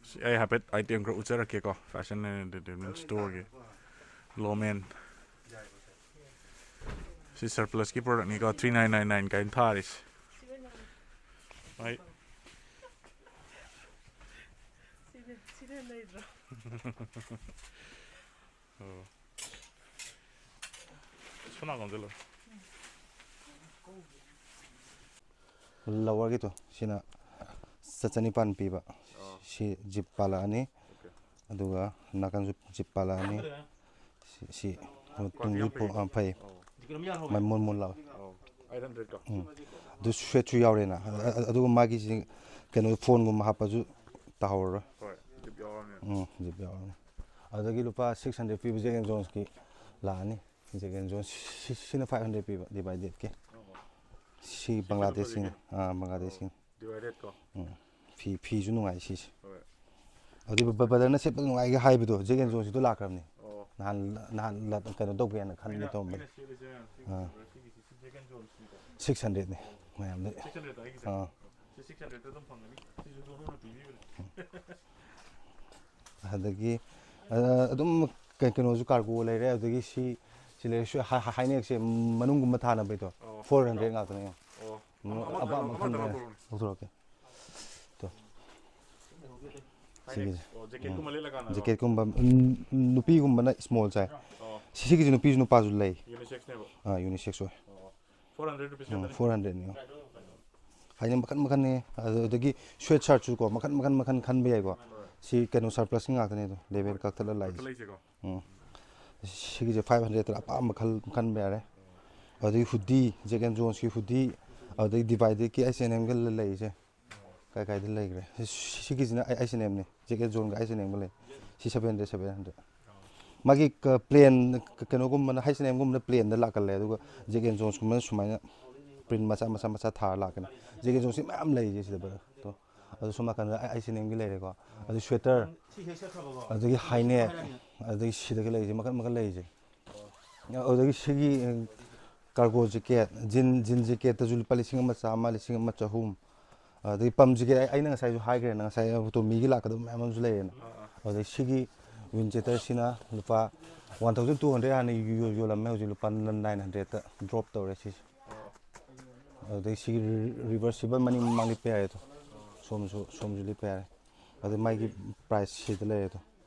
ꯁꯤ ꯑꯩ ꯍꯥꯏꯐꯦꯠ item ꯈꯔ ꯎꯠꯆꯔꯛꯀꯦꯀꯣ, ꯐꯦꯁꯟ ꯑꯦꯟ ꯑꯦꯟꯇꯔꯇꯦꯟꯃꯦꯟ ꯁ꯭ꯇꯣꯔꯒꯤ ꯂꯣꯃꯦꯟ꯫ ꯁꯤ ꯁꯔꯄ꯭ꯂꯁꯀꯤ ꯄ꯭ꯔꯗꯛꯅꯤꯀꯣ, ꯊ꯭ꯔꯤ ꯅꯥꯏꯟ ꯅꯥꯏꯟ ꯅꯥꯏꯟ ꯀꯥꯏꯅ ꯊꯥꯔꯤꯁꯦ꯫ ꯃꯥꯏ ꯁꯤꯅ ꯁꯤꯅ ꯂꯩꯗ꯭ꯔꯣ? ꯑꯣ꯫ ꯁꯣꯝ ꯅꯥꯀꯣꯡꯗ ꯂꯧ꯫ ꯂꯋꯔꯒꯤꯗꯣ ꯁꯤꯅ ꯆ- ꯆꯅꯤꯄꯥꯟ ꯄꯤꯕ꯫ ꯁꯤ ꯖꯤꯞ ꯄꯥꯜꯂꯛꯑꯅꯤ꯫ ꯑꯗꯨꯒ ꯅꯥꯀꯟꯁꯨ ꯖꯤꯞ ꯄꯥꯜꯂꯛꯑꯅꯤ꯫ ꯁꯤ ꯁꯤ ꯇꯨꯡꯁꯨ ꯄꯨ- ꯑꯥ, ꯐꯩ꯫ ꯃ- ꯃꯨꯟ ꯃꯨꯟ ꯂꯥꯎꯏ꯫ ꯑꯩꯠ ꯍꯟꯗ꯭ꯔꯦꯗꯀꯣ? ꯎꯝ꯫ ꯑꯗꯨ ꯁ꯭ꯋꯦꯠꯁꯨ ꯌꯥꯎꯔꯦꯅ꯫ ꯑ-, ꯑ-, ꯑꯗꯨꯒ ꯃꯥꯒꯤꯁꯤ ꯀꯩꯅꯣ, ꯐꯣꯟꯒꯨꯝꯕ ꯍꯥꯞꯄꯁꯨ ꯇꯥꯍꯧꯔꯔꯣꯏ꯫ ꯍꯣꯏ, ꯖꯤꯞ ꯌꯥꯎꯔꯕꯅꯤꯅ꯫ ꯎꯝ, ꯖꯤꯞ ꯌꯥꯎꯔꯕꯅꯤ꯫ ꯑꯗꯒꯤ ꯂꯨꯄꯥ ꯁꯤꯛꯁ ꯍꯟꯗ꯭ꯔꯦꯗ ꯄꯤꯕ ꯖꯦꯛ ꯑꯦꯟ ꯖꯣꯟꯁꯀꯤ ꯂꯥꯛꯑꯅꯤ꯫ ꯖꯦꯛ ꯑꯦꯟ ꯖꯣꯟꯁ ꯁꯤ-, ꯁꯤꯅ ꯐꯥꯏꯚ ꯍꯟꯗ꯭ꯔꯦꯗ ꯄꯤꯕ ꯗꯤꯚꯥꯏꯗꯦꯠꯀꯤ꯫ ꯑꯣ, ꯁꯤ ꯕꯪꯒ꯭ꯂꯥꯗꯦꯁꯀꯤꯅꯤ꯫ ꯑꯥ, ꯕꯪꯒ꯭ꯂꯥꯗꯦꯁꯀꯤꯅꯤ꯫ ꯗꯤꯚꯥꯏꯗꯦꯗꯀꯣ? ꯎꯝ꯫ ꯐꯤ, ꯐꯤꯁꯨ ꯅꯨꯡꯉꯥꯏ ꯁꯤꯁꯦ꯫ ꯍꯣꯏ꯫ ꯑꯗꯨ ꯕ-, ꯕ꯭ꯔꯗꯔꯅ ꯁꯦꯠꯄ ꯅꯨꯡꯉꯥꯏꯒꯦ ꯍꯥꯏꯕꯗꯣ ꯖꯦꯛ ꯑꯦꯟ ꯖꯣꯟꯁꯤꯗꯣ ꯂꯥꯛꯈ꯭ꯔꯕꯅꯤ꯫ ꯑꯣ꯫ ꯅꯍꯥꯟ, ꯅꯍꯥꯟ ꯂ-, ꯀꯩꯅꯣ ꯇꯧꯒꯦꯅ ꯈꯟꯒꯦ ꯑꯩꯅ, ꯇꯧꯔꯝꯕꯅꯤ꯫ ꯑꯩꯅ ꯁꯦꯠꯂꯤꯁꯦ ꯁꯤꯒꯤ, ꯑꯥ꯫ ꯁꯤꯒꯤꯁꯤ ꯖꯦꯛ ꯑꯦꯟ ꯖꯣꯟꯁꯅꯤꯀꯣ? ꯁꯤꯛꯁ ꯍꯟꯗ꯭ꯔꯦꯗꯅꯤ ꯃꯌꯥꯝꯗ꯫ ꯁꯤꯛꯁ ꯍꯟꯗ꯭ꯔꯦꯗ ꯑꯩꯒꯤꯁꯦ? ꯑꯥ꯫ ꯁꯤ ꯁꯤꯛꯁ ꯍꯟꯗ꯭ꯔꯦꯗꯇ ꯑꯗꯨꯝ ꯐꯪꯒꯅꯤ꯫ ꯁꯤꯁꯨ ꯗꯣꯅꯣꯅ ꯄꯤꯕꯤꯕꯅꯦ꯫ ꯑꯗꯒꯤ, ꯑ, ꯑꯗꯨꯝ ꯀꯩ-, ꯀꯩꯅꯣꯁꯨ ꯀꯥꯔꯒꯣ ꯂꯩꯔꯦ, ꯑꯗꯒꯤ ꯁꯤ, ꯁꯤ ꯂꯩꯔꯦ, ꯁꯤ ꯍꯥ-, ꯍꯥ-, ꯍꯥꯏꯅꯦꯛꯁꯦ ꯃꯅꯨꯡꯒꯨꯝꯕ ꯊꯥꯅꯕꯩꯗꯣ, ꯑꯣ꯫ ꯐꯣꯔ ꯍꯟꯗ꯭ꯔꯦꯗ ꯉꯥꯛꯇꯅꯦ꯫ ꯑꯣ꯫ ꯎꯝ, ꯑꯃ, ꯑꯃ, ꯑꯄꯥꯝꯕ ꯑꯃ, ꯃꯈꯜ ꯑꯃ ꯂꯩꯔꯦ꯫ ꯂꯧꯊꯣꯔꯛꯎꯅꯦ꯫ ꯂꯧꯊꯣꯔꯛꯀꯦ꯫ ꯇꯣ꯫ ꯍꯥꯏꯅꯦꯛ, ꯁꯤꯒꯤꯁꯦ꯫ ꯑꯣ, ꯖꯦꯀꯦꯠꯀꯨꯝꯕ ꯂꯤꯠꯂꯀꯥꯟꯗ꯫ ꯖꯦꯀꯦꯠꯀꯨꯝꯕ, ꯎꯝ, ꯅꯨꯄꯤꯒꯨꯝꯕꯅ ꯏꯁꯃꯣꯜ ꯆꯥꯏ꯫ ꯑꯣ꯫ ꯁꯤꯒꯤꯁꯨ ꯅꯨꯄꯤꯁꯨ ꯅꯨꯄꯥꯁꯨ ꯂꯩ꯫ ꯌꯨꯅꯤꯁꯦꯛꯁꯅꯦꯕ꯫ ꯑꯥ, ꯌꯨꯅꯤꯁꯦꯛꯁ ꯑꯣꯏ꯫ ꯑꯣ꯫ ꯐꯣꯔ ꯍꯟꯗ꯭ꯔꯦꯗ ꯔꯨꯄꯤꯁ ꯎꯝ, ꯈꯛꯇꯅꯤ꯫ ꯐꯣꯔ ꯍꯟꯗ꯭ꯔꯦꯗꯅꯤ꯫ ꯍꯥꯏꯗꯤ ꯃꯈꯟ ꯃꯈꯟꯅꯤ꯫ ꯑꯗꯨ-, ꯑꯗꯒꯤ ꯁ꯭ꯋꯦꯠ ꯁꯥꯔꯠꯁꯨ ꯀꯣ, ꯃꯈꯟ ꯃꯈꯟ ꯃꯈꯟ ꯈꯟꯕ ꯌꯥꯏꯀꯣ꯫ ꯁꯤ ꯀꯩꯅꯣ ꯁꯔꯄ꯭ꯂꯁꯀꯤ ꯉꯥꯛꯇꯅꯦ ꯑꯗꯣ, ꯂꯦꯕꯦꯜ ꯀꯛꯊꯠꯂ ꯂꯥꯛꯏꯁꯦ꯫ ꯂꯩꯁꯦꯀꯣ꯫ ꯎꯝ꯫ ꯁꯤꯒꯤꯁꯦ ꯐꯥꯏꯚ ꯍꯟꯗ꯭ꯔꯦꯗꯇ ꯑꯄꯥꯝꯕ ꯈꯜ ꯈꯟꯕ ꯌꯥꯔꯦ꯫ ꯑꯗꯨꯗꯒꯤ ꯍꯨꯗꯤ, ꯖꯦꯛ ꯑꯦꯟ ꯖꯣꯟꯁꯀꯤ ꯍꯨꯗꯤ, ꯑꯗꯨꯗꯒꯤ ꯗꯤꯚꯥꯏꯗꯦꯠꯀꯤ ꯑꯩꯁ ꯑꯦꯟ ꯑꯦꯝꯒ ꯂꯩꯔꯤꯁꯦ꯫ ꯀꯥꯏ ꯀꯥꯏꯗ ꯂꯩꯈ꯭ꯔꯦ? ꯁꯤ-, ꯁꯤꯒꯤꯁꯤꯅ ꯑꯩ-, ꯑꯩꯁ ꯑꯦꯟ ꯑꯦꯝꯅꯤ꯫ ꯖꯦꯛ ꯑꯦꯟ ꯖꯣꯟꯒ ꯑꯩꯁ ꯑꯦꯟ ꯑꯦꯝꯒ ꯂꯩ꯫ ꯁꯤ ꯁꯚꯦꯟ ꯍꯟꯗ꯭ꯔꯦꯗ, ꯁꯚꯦꯟ ꯍꯟꯗ꯭ꯔꯦꯗ꯫ ꯃꯥꯒꯤ ꯀ-, ꯄ꯭ꯂꯦꯟ, ꯀ-, ꯀꯩꯅꯣꯒꯨꯝꯕꯅ, ꯑꯩꯁ ꯑꯦꯟ ꯑꯦꯝꯒꯨꯝꯕꯅ ꯄ꯭ꯂꯦꯟꯗ ꯂꯥꯛꯀꯜꯂꯦ, ꯑꯗꯨꯒ ꯖꯦꯛ ꯑꯦꯟ ꯖꯣꯟꯁꯀꯨꯝꯕꯅ ꯁꯨꯃꯥꯏꯅ ꯄ꯭ꯔꯤꯟ ꯃꯆꯥ, ꯃꯆꯥ, ꯃꯆꯥ ꯊꯥꯔ ꯂꯥꯛꯀꯅꯤ꯫ ꯖꯦꯛ ꯑꯦꯟ ꯖꯣꯟꯁꯁꯤ ꯃꯌꯥꯝ ꯂꯩꯔꯤꯁꯦ ꯁꯤꯗ, ꯕ꯭ꯔꯗꯔ꯫ ꯇꯣ, ꯑꯗꯨ ꯁꯣꯝ ꯅꯥꯀꯟꯗ ꯑꯩ-, ꯑꯩꯁ ꯑꯦꯟ ꯑꯦꯝꯒꯤ ꯂꯩꯔꯦꯀꯣ꯫ ꯑꯗꯨ ꯁ꯭ꯋꯦꯇꯔ, ꯑꯗꯒꯤ ꯍꯥꯏꯅꯦꯛ, ꯑꯗꯒꯤ ꯁꯤꯗꯒꯤ ꯂꯩꯔꯤꯁꯦ ꯃꯈꯜ ꯃꯈꯜ ꯂꯩꯔꯤꯁꯦ꯫ ꯑꯗꯨꯗꯒꯤ ꯁꯤꯒꯤ, ꯀꯥꯔꯒꯣ ꯖꯦꯀꯦꯠ, ꯖꯤꯟ, ꯖꯤꯟ ꯖꯦꯀꯦꯠꯇꯁꯨ ꯂꯨꯄꯥ ꯂꯤꯁꯤꯡ ꯑꯃ ꯆꯥꯝꯃ, ꯂꯤꯁꯤꯡ ꯑꯃ ꯆꯍꯨꯝ꯫ ꯑꯗꯒꯤ ꯄꯝ ꯖꯦꯀꯦꯠ, ꯑꯩ-, ꯑꯩꯅ ꯉꯁꯥꯏꯁꯨ ꯍꯥꯏꯈ꯭ꯔꯦꯅ, ꯉꯁꯥꯏ ꯇꯣꯃꯤꯒꯤ ꯂꯥꯛꯀꯗꯕ ꯃꯌꯥꯝ ꯑꯃꯁꯨ ꯂꯩꯔꯦꯅ꯫ ꯑꯗꯩ ꯁꯤꯒꯤ ꯋꯤꯟ ꯆꯦꯇꯔꯁꯤꯅ ꯂꯨꯄꯥ ꯋꯥꯟ ꯊꯥꯎꯖꯟ ꯇꯨ ꯍꯟꯗ꯭ꯔꯦꯗ ꯍꯥꯟꯅ ꯌꯣ-, ꯌꯣꯜꯂꯝꯃꯦ, ꯍꯧꯖꯤꯛ ꯂꯨꯄꯥ ꯅꯥꯏꯟ ꯍꯟꯗ꯭ꯔꯦꯗꯇ ꯗ꯭ꯔꯣꯞ ꯇꯧꯔꯦ ꯁꯤꯁꯦ꯫ ꯑꯗꯨꯗꯩ ꯁꯤꯒꯤ ꯔꯤ-, ꯔꯤꯚꯔꯁꯤꯕꯜ ꯃꯅꯤꯡ ꯃꯃꯥꯡ ꯂꯤꯠꯄ ꯌꯥꯔꯦ ꯑꯗꯣ꯫ ꯁꯣꯝꯁꯨ, ꯁꯣꯝꯁꯨ ꯂꯤꯠꯄ ꯌꯥꯔꯦ꯫ ꯑꯗꯨ ꯃꯥꯒꯤ ꯄ꯭ꯔꯥꯏꯁ ꯁꯤꯗ ꯂꯩꯔꯦ ꯑꯗꯣ,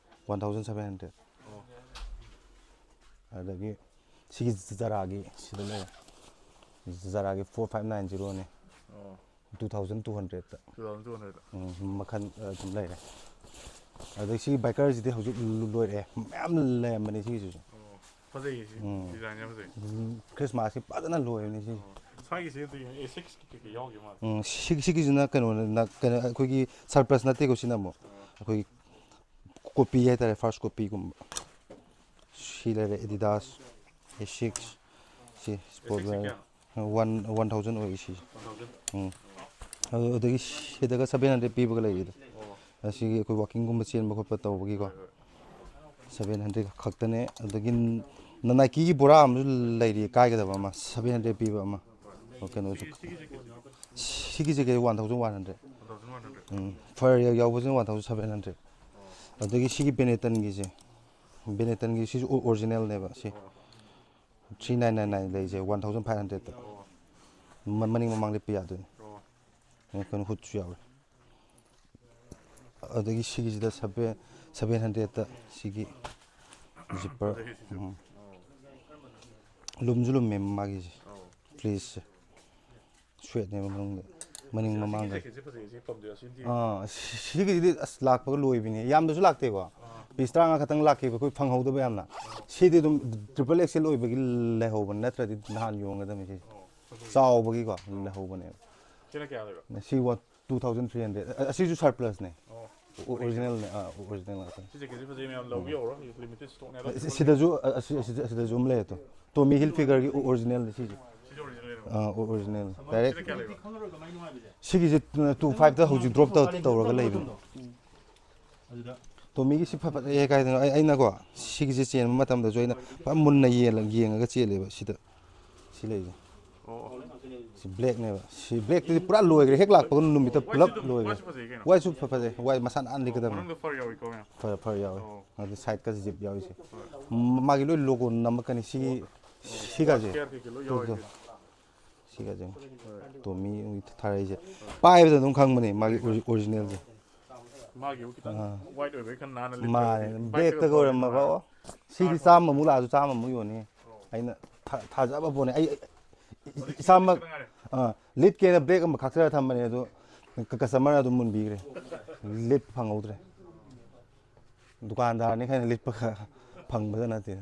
ꯋꯥꯟ ꯊꯥꯎꯖꯟ ꯁꯚꯦꯟ ꯍꯟꯗ꯭ꯔꯦꯗ꯫ ꯑꯗꯒꯤ ꯁꯤꯒꯤ ꯖꯔꯥꯒꯤ ꯁꯤꯗ ꯂꯩꯔꯦ꯫ ꯖꯔꯥꯒꯤ ꯐꯣꯔ ꯐꯥꯏꯚ ꯅꯥꯏꯟ ꯖꯤꯔꯣꯅꯤ꯫ ꯑꯣ꯫ ꯇꯨ ꯊꯥꯎꯖꯟ ꯇꯨ ꯍꯟꯗ꯭ꯔꯦꯗꯇ꯫ Two thousand two hundred. ꯎꯝ, ꯃꯈꯜ ꯑꯗꯨꯝ ꯂꯩꯔꯦ꯫ ꯑꯗꯩ ꯁꯤꯒꯤ ꯕꯥꯏꯀꯔꯁꯤꯗꯤ ꯍꯧꯖꯤꯛ ꯂꯣꯏꯔꯛꯑꯦ꯫ ꯃꯌꯥꯝ ꯂꯩꯔꯝꯕꯅꯤ ꯁꯤꯒꯤꯁꯤꯁꯨ꯫ ꯑꯣ꯫ ꯐꯖꯩꯌꯦ ꯁꯤ꯫ ꯎꯝ꯫ ꯗꯤꯖꯥꯏꯟꯁꯦ ꯌꯥꯝ ꯐꯖꯩ꯫ ꯎꯝ, ꯈ꯭ꯔꯤꯁꯃꯥꯁꯀꯤ ꯐꯖꯅ ꯂꯣꯏꯕꯅꯤ ꯁꯤ꯫ ꯑꯣ꯫ ꯃꯥꯒꯤꯁꯦ ꯑꯗꯨ ꯌꯦꯡꯉꯣ, ꯑꯦ ꯁꯤꯛꯁ ꯀꯩꯀꯩ ꯌꯥꯎꯒꯦ ꯃꯥꯜꯂꯦ꯫ ꯎꯝ, ꯁꯤ- ꯁꯤꯒꯤꯁꯤꯅ ꯀꯩꯅꯣꯅ ꯀꯩꯅꯣ ꯑꯩꯈꯣꯏꯒꯤ ꯁꯔꯄ꯭ꯂꯁ ꯅꯠꯇꯦꯀꯣ꯫ ꯁꯤꯅ ꯑꯃꯨꯛ ꯑꯩꯈꯣꯏꯒꯤ ꯀꯣꯄꯤ ꯍꯥꯏꯇꯥꯔꯦ, ꯐꯥꯔꯁ ꯀꯣꯄꯤꯒꯨꯝꯕ꯫ ꯁꯤ ꯂꯩꯔꯦ ꯑꯦꯗꯤꯗꯥꯁ ꯑꯦ ꯁꯤꯛꯁ꯫ ꯁꯤ ꯏꯁꯄꯣꯔꯠ ꯋꯦꯌꯔ꯫ ꯋꯥꯟ ꯋꯥꯟ ꯊꯥꯎꯖꯟ ꯑꯣꯏ ꯁꯤꯁꯦ꯫ ꯎꯝ꯫ ꯑꯗꯨ ꯑꯗꯒꯤ ꯁꯤꯗꯒ ꯁꯚꯦꯟ ꯍꯟꯗ꯭ꯔꯦꯗ ꯄꯤꯕꯒ ꯂꯩꯔꯤꯗ꯫ ꯑꯁꯤꯒꯤ ꯑꯩꯈꯣꯏ ꯋꯥꯛꯀꯤꯡꯒꯨꯝꯕ ꯆꯦꯟꯕ ꯈꯣꯠꯄ ꯇꯧꯕꯒꯤꯀꯣ꯫ ꯁꯚꯦꯟ ꯍꯟꯗ꯭ꯔꯦꯗ ꯈꯛꯇꯅꯦ꯫ ꯑꯗꯒꯤ ꯅꯥꯏꯀꯤꯒꯤ ꯕꯣꯔꯥ ꯑꯃꯁꯨ ꯂꯩꯔꯤ, ꯀꯥꯏꯒꯗꯕ ꯑꯃ, ꯁꯚꯦꯟ ꯍꯟꯗ꯭ꯔꯦꯗ ꯄꯤꯕ ꯑꯃ꯫ ꯀꯩꯅꯣꯁꯨ꯫ ꯁꯤꯒꯤꯁꯦ ꯀꯩ ꯋꯥꯟ ꯊꯥꯎꯖꯟ ꯋꯥꯟ ꯍꯟꯗ꯭ꯔꯦꯗ꯫ ꯎꯝ, ꯐꯔ ꯌꯥꯎꯕꯁꯤꯅ ꯋꯥꯟ ꯊꯥꯎꯖꯟ ꯁꯚꯦꯟ ꯍꯟꯗ꯭ꯔꯦꯗ꯫ ꯑꯗꯒꯤ ꯁꯤꯒꯤ ꯕꯦꯅꯦꯇꯟꯒꯤꯁꯦ, ꯕꯦꯅꯦꯇꯟꯒꯤ ꯁꯤꯁꯨ ꯑꯣꯔꯤꯖꯤꯅꯦꯜꯅꯦꯕ꯫ C three nine nine nine ꯂꯩꯁꯦ ꯋꯥꯟ ꯊꯥꯎꯖꯟ ꯐꯥꯏꯚ ꯍꯟꯗ꯭ꯔꯦꯗꯇ꯫ ꯃꯅꯤꯡ ꯃꯃꯥꯡ ꯂꯤꯠꯄ ꯌꯥꯗꯣꯏꯅꯤ꯫ ꯀꯩꯅꯣ, ꯍꯨꯠꯁꯨ ꯌꯥꯎꯔꯦ꯫ ꯑꯗꯒꯤ ꯁꯤꯒꯤꯁꯤꯗ ꯁꯚꯦꯟ ꯁꯚꯦꯟ ꯍꯟꯗ꯭ꯔꯦꯗꯇ ꯁꯤꯒꯤ ꯖꯤꯞꯄꯔ꯫ ꯎꯝ꯫ ꯂꯨꯝꯁꯨ ꯂꯨꯝꯃꯦ ꯃꯥꯒꯤꯁꯦ꯫ ꯐ꯭ꯂꯤꯁꯁꯦ ꯁ꯭ꯋꯦꯠꯅꯦꯕ ꯃꯅꯨꯡꯗ, ꯃꯅꯤꯡ ꯃꯃꯥꯡꯗ꯫ ꯖꯦꯀꯦꯠꯁꯦ ꯐꯖꯩ, ꯁꯤ ꯄꯥꯝꯖꯩ, ꯑꯁꯤꯗꯤ꯫ ꯑꯥ, ꯁꯤ- ꯁꯤꯒꯤꯗꯤ ꯑꯁ ꯂꯥꯛꯄꯒ ꯂꯣꯏꯕꯤꯅꯦ꯫ ꯌꯥꯝꯗꯁꯨ ꯂꯥꯛꯇꯦꯀꯣ꯫ ꯄꯤꯁ ꯇꯔꯥꯃꯉꯥ ꯈꯛꯇꯪ ꯂꯥꯛꯈꯤꯕ, ꯑꯩꯈꯣꯏ ꯐꯪꯍꯧꯗꯕ ꯌꯥꯝꯅ꯫ ꯁꯤꯗꯤ ꯑꯗꯨꯝ ꯇ꯭ꯔꯤꯄꯜ ꯑꯦꯛꯁꯦꯜ ꯑꯣꯏꯕꯒꯤ ꯂꯩꯍꯧꯕꯅꯤ, ꯅꯠꯇ꯭ꯔꯗꯤ ꯅꯍꯥꯟ ꯌꯣꯟꯒꯗꯕꯅꯤ ꯁꯤꯁꯦ꯫ ꯆꯥꯎꯕꯒꯤꯀꯣ ꯂꯩꯍꯧꯕꯅꯦꯕ꯫ ꯁꯤꯅ ꯀꯌꯥ ꯂꯩꯕ? ꯁꯤ one two thousand three hundred. ꯑꯁꯤꯁꯨ ꯁꯔꯄ꯭ꯂꯁꯅꯦ꯫ ꯑꯣ꯫ ꯑꯣꯔꯤꯖꯤꯅꯦꯜꯅꯦ꯫ ꯑꯥ, ꯑꯣꯔꯤꯖꯤꯅꯦꯜ ꯉꯥꯛꯇꯅꯦ꯫ ꯁꯤ ꯖꯦꯀꯦꯠꯁꯦ ꯐꯖꯩ ꯃꯌꯥꯝ, ꯂꯧꯕ ꯌꯧꯔꯣ꯫ ꯂꯤꯃꯤꯇꯦꯗ ꯁ꯭ꯇꯣꯛꯅꯦ꯫ ꯑꯗꯣ ꯁꯤ- ꯁꯤꯗꯁꯨ ꯑ- ꯑꯁꯤ- ꯑꯁꯤꯗ- ꯑꯁꯤꯗꯁꯨ ꯑꯃ ꯂꯩ ꯑꯗꯣ꯫ ꯇꯣꯃꯤ ꯍꯤꯜꯐꯤꯒꯔꯒꯤ ꯑꯣꯔꯤꯖꯤꯅꯦꯜꯅꯤ ꯁꯤꯁꯦ꯫ ꯁꯤꯁꯦ ꯑꯣꯔꯤꯖꯤꯅꯦꯜ ꯂꯩꯔꯕ? ꯑꯥ, ꯑꯣꯔꯤꯖꯤꯅꯦꯜ ꯁꯤꯗ ꯗꯥꯏꯔꯦꯛ꯫ ꯀꯌꯥ ꯂꯩꯕ? ꯁꯤꯒꯤꯁꯦ ꯇꯨ ꯐꯥꯏꯚꯇ ꯍꯧꯖꯤꯛ ꯗ꯭ꯔꯣꯞ ꯇꯧꯔꯒ ꯂꯩꯕꯅꯦ꯫ ꯇꯣꯃꯤꯒꯤ ꯁꯤ ꯐ- ꯐꯖꯩꯌꯦ ꯀꯥꯏꯗꯅꯣ꯫ ꯑꯩ- ꯑꯩꯅꯀꯣ ꯁꯤꯒꯤꯁꯦ ꯆꯦꯟꯕ ꯃꯇꯝꯗꯁꯨ ꯑꯩꯅ ꯐꯖꯅ ꯃꯨꯟꯅ ꯌꯦꯡꯉ- ꯌꯦꯡꯉꯒ ꯆꯦꯜꯂꯦꯕ꯫ ꯁꯤꯗ ꯁꯤ ꯂꯩꯁꯦ꯫ ꯑꯣ꯫ ꯁꯤ ꯕ꯭ꯂꯦꯛꯅꯦꯕ꯫ ꯁꯤ ꯕ꯭ꯂꯦꯛꯇꯨꯗꯤ ꯄꯨꯔꯥ ꯂꯣꯏꯈ꯭ꯔꯦ꯫ ꯍꯦꯛ ꯂꯥꯛꯄꯒ ꯅꯨꯃꯤꯠꯇ ꯄꯨꯂꯞ ꯋꯥꯏꯁꯨ ꯑꯗꯨꯝ, ꯂꯣꯏꯈ꯭ꯔꯦ꯫ ꯋꯥꯏꯁꯨ ꯐꯖꯩ ꯀꯩꯅꯣ꯫ ꯋꯥꯏꯁꯨ ꯐ- ꯐꯖꯩ꯫ ꯋꯥꯏ ꯃꯁꯥ ꯅꯥꯟꯅ ꯂꯤꯠꯀꯗꯕꯅꯤ꯫ ꯃꯅꯨꯡꯗ ꯐꯔ ꯌꯥꯎꯏꯀꯣ ꯃꯌꯥꯝ꯫ ꯐꯔ ꯐꯔ ꯌꯥꯎꯋꯦ꯫ ꯑꯣ꯫ ꯑꯗꯨ ꯁꯥꯏꯠꯀ ꯖꯤꯞ ꯌꯥꯎꯔꯤꯁꯦ꯫ ꯃ- ꯃꯥꯒꯤ ꯂꯣꯏ ꯂꯣꯒꯣ ꯅꯝꯃꯛꯀꯅꯤ꯫ ꯁꯤꯒꯤ ꯁꯤꯒꯁꯦ꯫ ꯀꯌꯥ ꯀꯩꯀꯩ ꯂꯣꯏ ꯌꯥꯎꯔꯤ꯫ ꯇꯨ- ꯁꯤꯒꯁꯦ꯫ ꯇꯣꯃꯤ ꯊꯥꯔꯛꯏꯁꯦ꯫ ꯄꯥꯏꯕꯗ ꯑꯗꯨꯝ ꯈꯪꯕꯅꯦ ꯃꯥꯒꯤ ꯑꯣꯔꯤ- ꯑꯣꯔꯤꯖꯤꯅꯦꯜꯁꯦ꯫ ꯃꯥꯒꯤ ꯈꯤꯇꯪ ꯑꯥ꯫ ꯋꯥꯏꯠ ꯑꯣꯏꯕꯒꯤ ꯈꯔ ꯅꯥꯟꯅ ꯃꯥꯅꯦ꯫ ꯂꯤꯠꯄ꯫ ꯕ꯭ꯂꯦꯛꯇꯒ ꯑꯣꯏꯔꯝꯃꯕ꯫ ꯑꯣ, ꯁꯤꯗꯤ ꯆꯥꯝꯃꯃꯨꯛ ꯂꯥꯛꯑꯁꯨ ꯆꯥꯝꯃꯃꯨꯛ ꯌꯣꯟꯅꯤ꯫ ꯑꯩꯅ ꯊꯥ- ꯊꯥꯖꯕ ꯄꯣꯠꯅꯤ꯫ ꯑꯩ ꯑꯩ- ꯏꯁꯥꯃꯛ ꯑꯥ, ꯂꯤꯠꯀꯦꯅ ꯕ꯭ꯂꯦꯛ ꯑꯃ ꯈꯥꯛꯆꯔ ꯊꯝꯕꯅꯦ, ꯑꯗꯣ ꯀ- ꯀꯁꯇꯃꯔ ꯑꯗꯨꯝ ꯃꯨꯟꯕꯤꯈ꯭ꯔꯦ꯫ ꯂꯤꯠꯄ ꯐꯪꯍꯧꯗ꯭ꯔꯦ꯫ ꯗꯨꯀꯥꯟꯗꯥꯔꯅꯤ ꯈꯥꯏꯅ ꯂꯤꯠꯄꯒ ꯐꯪꯕꯗ ꯅꯠꯇꯦ꯫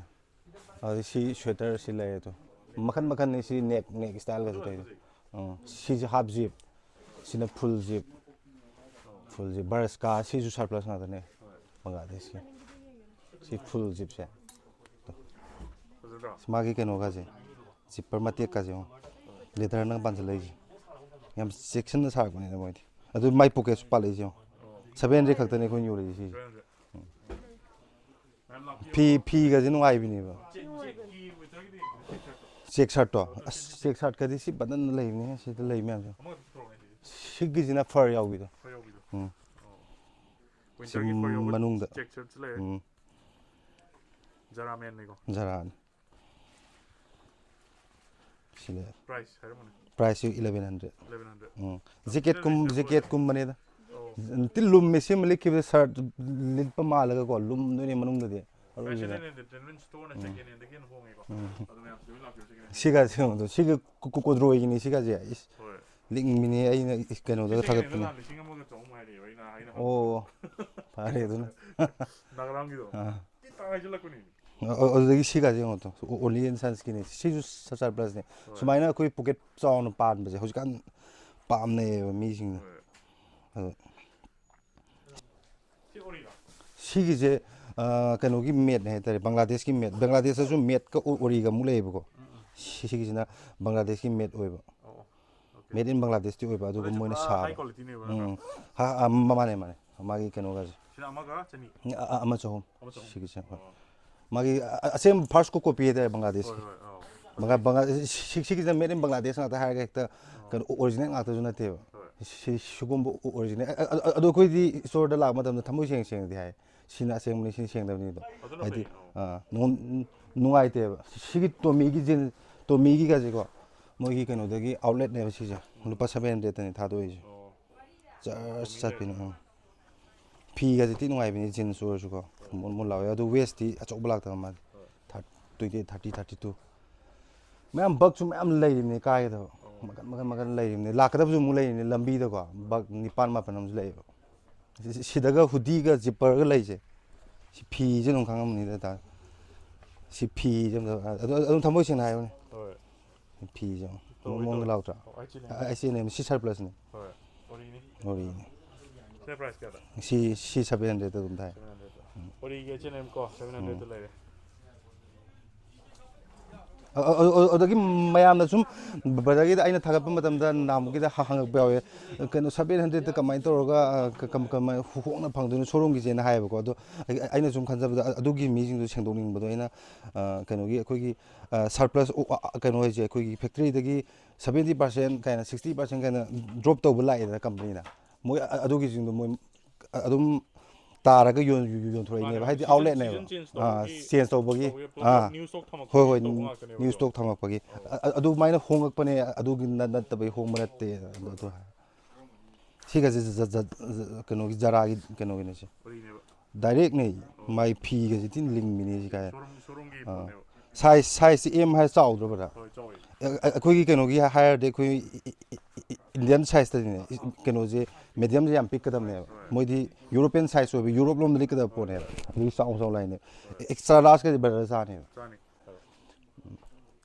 ꯑꯗꯨꯗꯩ ꯁꯤ ꯁ꯭ꯋꯦꯇꯔ ꯁꯤ ꯂꯩꯔꯦ ꯑꯗꯣ꯫ ꯃꯈꯟ ꯃꯈꯟꯅꯤ꯫ ꯁꯤ ꯅꯦꯛ ꯅꯦꯛ ꯏꯁꯇꯥꯏꯜꯒꯁꯨ ꯇꯧꯔꯤꯗꯣ꯫ ꯎꯝ, ꯁꯤꯁꯦ ꯍꯥꯐ ꯖꯤꯞ, ꯁꯤꯅ ꯐꯨꯜ ꯖꯤꯞ꯫ ꯐꯨꯜ ꯖꯤꯞ ꯕꯔꯁꯀꯥ, ꯁꯤꯁꯨ ꯁꯔꯄ꯭ꯂꯁ ꯉꯥꯛꯇꯅꯦ꯫ ꯕꯪꯒ꯭ꯂꯥꯗꯦꯁꯀꯤ ꯁꯤ ꯐꯨꯜ ꯖꯤꯞꯁꯦ꯫ ꯐꯖꯗ꯭ꯔꯣ? ꯃꯥꯒꯤ ꯀꯩꯅꯣꯒꯁꯦ, ꯖꯤꯞꯄꯔ ꯃꯇꯦꯛꯀꯁꯦ ꯌꯦꯡꯉꯣ꯫ ꯂꯦꯗꯔꯅ ꯄꯥꯟꯁꯤꯜꯂꯛꯏꯁꯦ꯫ ꯌꯥꯝ ꯆꯦꯛꯁꯤꯟꯅ ꯁꯥꯔꯛꯄꯅꯤꯅ ꯃꯣꯏꯗꯤ꯫ ꯑꯗꯨ ꯃꯥꯏ ꯄꯣꯀꯦꯠꯁꯨ ꯄꯥꯜꯂꯛꯏꯁꯦ ꯌꯦꯡꯉꯣ꯫ ꯁꯚꯦꯟ ꯍꯟꯗ꯭ꯔꯦꯗ ꯈꯛꯇꯅꯦ ꯑꯩꯈꯣꯏꯅ ꯌꯣꯜꯂꯤꯁꯦ ꯁꯤꯁꯦ꯫ ꯐꯤ, ꯐꯤꯒꯁꯦ ꯅꯨꯡꯉꯥꯏꯕꯤꯅꯦꯕ꯫ ꯆꯦꯛ ꯁꯥꯔꯠꯇꯣ꯫ ꯑꯁ, ꯆꯦꯛ ꯁꯥꯔꯠꯀꯗꯤ ꯁꯤ ꯕꯟꯗꯟ ꯂꯩꯕꯅꯦ ꯁꯤꯗ ꯂꯩ ꯃꯌꯥꯝꯁꯦ꯫ ꯁꯤꯒꯤꯁꯤꯅ ꯐꯔ ꯌꯥꯎꯕꯤꯗꯣ꯫ ꯎꯝ꯫ ꯁꯤ ꯃꯅꯨꯡꯗ꯫ ꯎꯝ꯫ ꯖꯔꯥꯅꯤ꯫ ꯁꯤ ꯂꯩꯔꯦ꯫ ꯄ꯭ꯔꯥꯏꯁꯁꯤ ꯏꯂꯦꯚꯦꯟ ꯍꯟꯗ꯭ꯔꯦꯗ꯫ ꯎꯝ꯫ ꯖꯦꯀꯦꯠꯀꯨꯝ-, ꯖꯦꯀꯦꯠꯀꯨꯝꯕꯅꯦꯗ꯫ ꯇꯤ ꯂꯨꯝꯃꯦ, ꯁꯤꯃ ꯂꯤꯠꯈꯤꯕꯗ ꯁꯔꯠ ꯂꯤꯠꯄ ꯃꯥꯜꯂꯒ ꯀꯣ, ꯂꯨꯝꯗꯣꯏꯅꯦ ꯃꯅꯨꯡꯗꯗꯤ꯫ ꯑꯔꯣꯏꯕꯤꯗ꯫ ꯎꯝ꯫ ꯁꯤꯒ ꯁꯤꯒ ꯀꯣꯗ꯭ꯔꯣꯏꯒꯤꯅꯤ ꯁꯤꯒꯁꯦ꯫ ꯏꯁ, ꯂꯤꯡꯕꯤꯅꯦ ꯑꯩꯅ ꯀꯩꯅꯣꯗꯒ ꯊꯥꯒꯠꯄꯅꯦ꯫ ꯑꯣ, ꯐꯔꯦ ꯑꯗꯨꯅ꯫ ꯑꯥ꯫ ꯑ-, ꯑ-, ꯑꯗꯨꯗꯒꯤ ꯁꯤꯒꯁꯦ ꯌꯦꯡꯉꯣ ꯇꯨ꯫ ꯑꯣ-, ꯑꯣꯟꯂꯤ ꯑꯦꯟ ꯁꯟꯁꯀꯤꯅꯤ꯫ ꯁꯤꯁꯨ ꯁ-, ꯁꯔꯄ꯭ꯂꯁꯅꯦ꯫ ꯁꯨꯃꯥꯏꯅ ꯑꯩꯈꯣꯏ ꯄꯣꯀꯦꯠ ꯆꯥꯎꯅ ꯄꯥꯟꯕꯁꯦ ꯍꯧꯖꯤꯛꯀꯥꯟ ꯄꯥꯝꯅꯩꯌꯦꯕ ꯃꯤꯁꯤꯡꯅ꯫ ꯑꯗꯣ ꯁꯤꯒꯤꯁꯦ, ꯑ, ꯀꯩꯅꯣꯒꯤ ꯃꯦꯠꯅꯦ ꯍꯥꯏꯇꯥꯔꯦ, ꯕꯪꯒ꯭ꯂꯥꯗꯦꯁꯀꯤ ꯃꯦꯠ꯫ ꯕꯪꯒ꯭ꯂꯥꯗꯦꯁꯇꯁꯨ ꯃꯦꯠꯀ ꯑꯣ-, ꯑꯣꯔꯤꯒ ꯑꯃꯨꯛ ꯂꯩꯌꯦꯕꯀꯣ꯫ ꯁꯤ-, ꯁꯤꯒꯤꯁꯤꯅ ꯕꯪꯒ꯭ꯂꯥꯗꯦꯁꯀꯤ ꯃꯦꯠ ꯑꯣꯏꯕ꯫ ꯃꯦꯠ ꯏꯟ ꯕꯪꯒ꯭ꯂꯥꯗꯦꯁꯇꯤ ꯑꯣꯏꯕ, ꯑꯗꯨꯒ ꯃꯣꯏꯅ ꯁꯥꯕ꯫ ꯎꯝ꯫ ꯍꯥ, ꯑ, ꯃ-, ꯃꯥꯅꯦ, ꯃꯥꯅꯦ꯫ ꯃꯥꯒꯤ ꯀꯩꯅꯣꯒꯁꯦ꯫ ꯑ-, ꯑ-, ꯑꯃ ꯆꯍꯨꯝ꯫ ꯁꯤꯒꯤꯁꯦ, ꯍꯣꯏ꯫ ꯃꯥꯒꯤ ꯑ-, ꯑ-, ꯑꯁꯦꯡꯕ ꯐꯥꯔꯁ ꯀꯣ-, ꯀꯣꯄꯤ ꯍꯥꯏꯇꯥꯔꯦ ꯕꯪꯒ꯭ꯂꯥꯗꯦꯁꯀꯤ꯫ ꯕꯪꯒ꯭ꯂꯥ-, ꯕꯪꯒ꯭ꯂꯥ-, ꯁꯤ-, ꯁꯤꯒꯤꯁꯤꯅ ꯃꯦꯠ ꯏꯟ ꯕꯪꯒ꯭ꯂꯥꯗꯦꯁ ꯉꯥꯛꯇ ꯍꯥꯏꯔꯒ ꯍꯦꯛꯇ ꯀꯩꯅꯣ, ꯑꯣꯔꯤꯖꯤꯅꯦꯜ ꯉꯥꯛꯇꯁꯨ ꯅꯠꯇꯦꯕ꯫ ꯁꯤ-, ꯁꯤꯒꯨꯝꯕ ꯑꯣ-, ꯑꯣꯔꯤꯖꯤꯅꯦꯜ꯫ ꯑ-, ꯑ-, ꯑ-, ꯑꯗꯣ ꯑꯩꯈꯣꯏꯗꯤ ꯏꯁꯇꯣꯔꯗ ꯂꯥꯛꯄ ꯃꯇꯝꯗ ꯊꯃꯣꯏ ꯁꯦꯡ ꯁꯦꯡꯅꯗꯤ ꯍꯥꯏ꯫ ꯁꯤꯅ ꯑꯁꯦꯡꯕꯅꯤ, ꯁꯤꯅ ꯁꯦꯡꯗꯕꯅꯤꯗꯣ꯫ ꯍꯥꯏꯗꯤ, ꯑꯥ, ꯅꯨꯡ-, ꯅꯨꯡꯉꯥꯏꯇꯦꯕ꯫ ꯁꯤꯒꯤ ꯇꯣꯃꯤꯒꯤ ꯖꯤꯟ-, ꯇꯣꯃꯤꯒꯤꯒꯁꯦꯀꯣ, ꯃꯣꯏꯒꯤ ꯀꯩꯅꯣꯗꯒꯤ ꯑꯥꯎꯠꯂꯦꯠꯅꯦꯕ ꯁꯤꯁꯦ꯫ ꯂꯨꯄꯥ ꯁꯚꯦꯟ ꯍꯟꯗ꯭ꯔꯦꯗꯇꯅꯤ ꯊꯥꯗꯣꯛꯏꯁꯦ꯫ ꯖꯔꯁ ꯆꯠꯄꯤꯅꯦ꯫ ꯎꯝ꯫ ꯐꯤꯒꯁꯦ ꯊꯤ ꯅꯨꯡꯉꯥꯏꯕꯅꯤ, ꯖꯤꯟꯁ ꯑꯣꯏꯔꯁꯨꯀꯣ꯫ ꯃꯨꯟ, ꯃꯨꯟ ꯂꯥꯎꯋꯦ꯫ ꯑꯗꯨ ꯋꯦꯁꯇꯤ ꯑꯆꯧꯕ ꯂꯥꯛꯇꯕ ꯃꯥꯜꯂꯦ꯫ ꯊꯥꯔ-, twenty eight, thirty, thirty two. ꯃꯌꯥꯝ ꯕꯛꯁꯨ ꯃꯌꯥꯝ ꯂꯩꯔꯤꯕꯅꯤ ꯀꯥꯏꯒꯗꯕ꯫ ꯃꯈꯟ, ꯃꯈꯟ, ꯃꯈꯟ ꯂꯩꯔꯤꯕꯅꯤ꯫ ꯂꯥꯛꯀꯗꯕꯁꯨ ꯑꯃꯨꯛ ꯂꯩꯔꯤꯕꯅꯤ ꯂꯝꯕꯤꯗꯀꯣ꯫ ꯕꯛ ꯅꯤꯄꯥꯟ, ꯃꯥꯄꯟ ꯑꯃꯁꯨ ꯂꯩꯌꯦꯕ꯫ ꯁꯤ-, ꯁꯤ-, ꯁꯤꯗꯒ ꯍꯨꯗꯤꯒ ꯖꯤꯞꯄꯔꯒ ꯂꯩꯁꯦ꯫ ꯁꯤ ꯐꯤꯁꯦ ꯑꯗꯨꯝ ꯈꯪꯉꯝꯃꯅꯤꯗ ꯇꯥꯔꯦ꯫ ꯁꯤ ꯐꯤꯁꯦ ꯑꯝꯇ, ꯑꯗꯨ, ꯑꯗꯨꯝ ꯊꯃꯣꯏ ꯁꯦꯡꯅ ꯍꯥꯏꯌꯨꯅꯦ꯫ ꯍꯣꯏ꯫ ꯐꯤꯁꯦ ꯃꯑꯣꯡ ꯃꯑꯣꯡꯗ ꯂꯥꯎꯗ꯭ꯔꯥ? H N M C ꯁꯔꯄ꯭ꯂꯁꯅꯤ꯫ ꯍꯣꯏ, ꯑꯣꯔꯤꯅꯤ꯫ ꯑꯣꯔꯤꯅꯤ꯫ ꯁꯤ ꯄ꯭ꯔꯥꯏꯁ ꯀꯌꯥꯗ? ꯁꯤ ꯁꯤ ꯁꯚꯦꯟ ꯍꯟꯗ꯭ꯔꯦꯗ ꯑꯗꯨꯝ ꯊꯥꯏ꯫ Seven hundred. ꯑꯣꯔꯤꯒꯤ ꯑꯩꯆ ꯑꯦꯟ ꯑꯦꯝ ꯀꯣ ꯁꯚꯦꯟ ꯍꯟꯗ꯭ꯔꯦꯗꯇ ꯂꯩꯔꯦ꯫ ꯑ- ꯑ- ꯑ- ꯑꯗꯒꯤ ꯃꯌꯥꯝꯅ ꯁꯨꯝ ꯕ꯭ꯔꯗꯔꯒꯤꯗ ꯑꯩꯅ ꯊꯥꯒꯠꯄ ꯃꯇꯝꯗ ꯅꯍꯥꯟꯃꯨꯛꯀꯤꯗ ꯍ- ꯍꯪꯉꯛꯄ ꯌꯥꯎꯋꯦ, ꯀꯩꯅꯣ, ꯁꯚꯦꯟ ꯍꯟꯗ꯭ꯔꯦꯗꯇ ꯀꯃꯥꯏꯅ ꯇꯧꯔꯒ ꯑ, ꯀ- ꯀꯝ- ꯀꯃꯥꯏꯅ ꯍꯣꯡꯅ ꯐꯪꯗꯣꯏꯅꯣ ꯁꯣꯔꯨꯝꯒꯤꯁꯦꯅ ꯍꯥꯏꯌꯦꯕꯀꯣ꯫ ꯑꯗꯣ ꯑꯩ- ꯑꯩꯅ ꯁꯨꯝ ꯈꯟꯖꯕꯗ ꯑ- ꯑꯗꯨꯒꯤ ꯃꯤꯁꯤꯡꯗꯣ ꯁꯦꯡꯗꯣꯛꯅꯤꯡꯕꯗꯣ ꯑꯩꯅ, ꯑ, ꯀꯩꯅꯣꯒꯤ ꯑꯩꯈꯣꯏꯒꯤ ꯁꯔꯄ꯭ꯂꯁ ꯀꯩꯅꯣ ꯍꯥꯏꯁꯦ ꯑꯩꯈꯣꯏꯒꯤ ꯐꯦꯛꯇ꯭ꯔꯤꯗꯒꯤ ꯁꯚꯦꯟꯇꯤ ꯄꯥꯔꯁꯦꯟ ꯀꯥꯏꯅ, ꯁꯤꯛꯁꯇꯤ ꯄꯥꯔꯁꯦꯟ ꯀꯥꯏꯅ ꯗ꯭ꯔꯣꯞ ꯇꯧꯕ ꯂꯥꯛꯑꯦꯗꯅ ꯀꯝꯄꯅꯤꯅ꯫ ꯃꯣꯏ ꯑ- ꯑꯗꯨꯒꯤꯁꯤꯡꯗꯣ ꯃꯣꯏ ꯑꯗꯨꯝ ꯇꯥꯔꯒ ꯌꯣꯟ- ꯌꯣꯟꯊꯣꯔꯛꯏꯅꯦꯕ, ꯃꯥꯅꯦ, ꯍꯥꯏꯗꯤ ꯁꯤꯖꯟ- ꯑꯥꯎꯠꯂꯦꯠꯅꯦꯕ꯫ ꯁꯤꯖꯟ ꯆꯦꯟꯖ ꯑꯥ, ꯇꯧꯕꯒꯤ, ꯆꯦꯟꯖ ꯇꯧꯕꯒꯤ꯫ ꯇꯧꯕꯒꯤ, ꯄꯨꯂꯞ ꯑꯥ, ꯄꯨꯂꯞ ꯅ꯭ꯌꯨ ꯁ꯭ꯇꯣꯛ ꯊꯝꯃꯛꯄꯒꯤ ꯍꯣꯏ, ꯍꯣꯏ, ꯇꯧꯕ ꯉꯥꯛꯇꯅꯦꯕ ꯅ꯭ꯌꯨ ꯑꯗꯣ꯫ ꯁ꯭ꯇꯣꯛ ꯊꯝꯃꯛꯄꯒꯤ꯫ ꯑꯣ꯫ ꯑ- ꯑ- ꯑꯗꯨꯃꯥꯏꯅ ꯍꯣꯡꯉꯛꯄꯅꯦ, ꯑꯗꯨꯒꯤ ꯅ- ꯅꯠꯇꯕꯒꯤ ꯍꯣꯡꯕ ꯅꯠꯇꯦ꯫ ꯑꯗꯨ, ꯑꯗꯨ ꯍꯥꯏ꯫ ꯁꯤꯒꯁꯦ ꯖ- ꯖ- ꯖ- ꯀꯩꯅꯣꯒꯤ ꯖꯔꯥꯒꯤ ꯀꯩꯅꯣꯒꯤꯅꯦ ꯁꯤ꯫ ꯐꯨꯔꯤꯅꯦꯕ꯫ ꯗꯥꯏꯔꯦꯛꯅꯦ꯫ ꯑꯣ꯫ ꯃꯥꯏ ꯐꯤꯒꯁꯦ ꯊꯤꯅ ꯂꯤꯡꯕꯤꯅꯦ ꯁꯤ ꯀꯥꯏ꯫ ꯁꯣꯔꯨꯝ, ꯁꯣꯔꯨꯝꯒꯤ ꯑꯥ꯫ ꯄꯣꯠꯅꯦꯕ꯫ ꯁꯥꯏꯖ, ꯁꯥꯏꯖꯁꯤ ꯑꯦꯝ ꯍꯥꯏꯔ ꯆꯥꯎꯗ꯭ꯔꯕ꯭ꯔꯥ? ꯍꯣꯏ, ꯆꯥꯎꯋꯦ꯫ ꯑ- ꯑ- ꯑꯩꯈꯣꯏꯒꯤ ꯀꯩꯅꯣꯒꯤ ꯍꯥꯏꯔꯗꯤ ꯑꯩꯈꯣꯏ E- E- E- E- Indian ꯁꯥꯏꯖꯇꯗꯤꯅꯦ E- ꯀꯩꯅꯣꯁꯦ ꯃꯦꯗꯤꯌꯝꯁꯦ ꯌꯥꯝ ꯄꯤꯛꯀꯗꯕꯅꯦꯕ꯫ ꯍꯣꯏ꯫ ꯃꯣꯏꯗꯤ ꯌꯨꯔꯣꯄꯤꯌꯟ ꯁꯥꯏꯖ ꯑꯣꯏꯕ, ꯌꯨꯔꯣꯞ ꯂꯣꯝꯗ ꯂꯤꯠꯀꯗꯕ ꯄꯣꯠꯅꯦꯕ꯫ ꯑꯗꯨꯒꯤ ꯆꯥꯎ ꯆꯥꯎ ꯂꯥꯏꯅꯦ꯫ ꯍꯣꯏ꯫ ꯑꯦꯛꯁꯇ꯭ꯔꯥ ꯂꯥꯔꯖꯀꯗꯤ ꯕ꯭ꯔꯗꯔ ꯆꯥꯅꯦꯕ꯫ ꯆꯥꯅꯤ꯫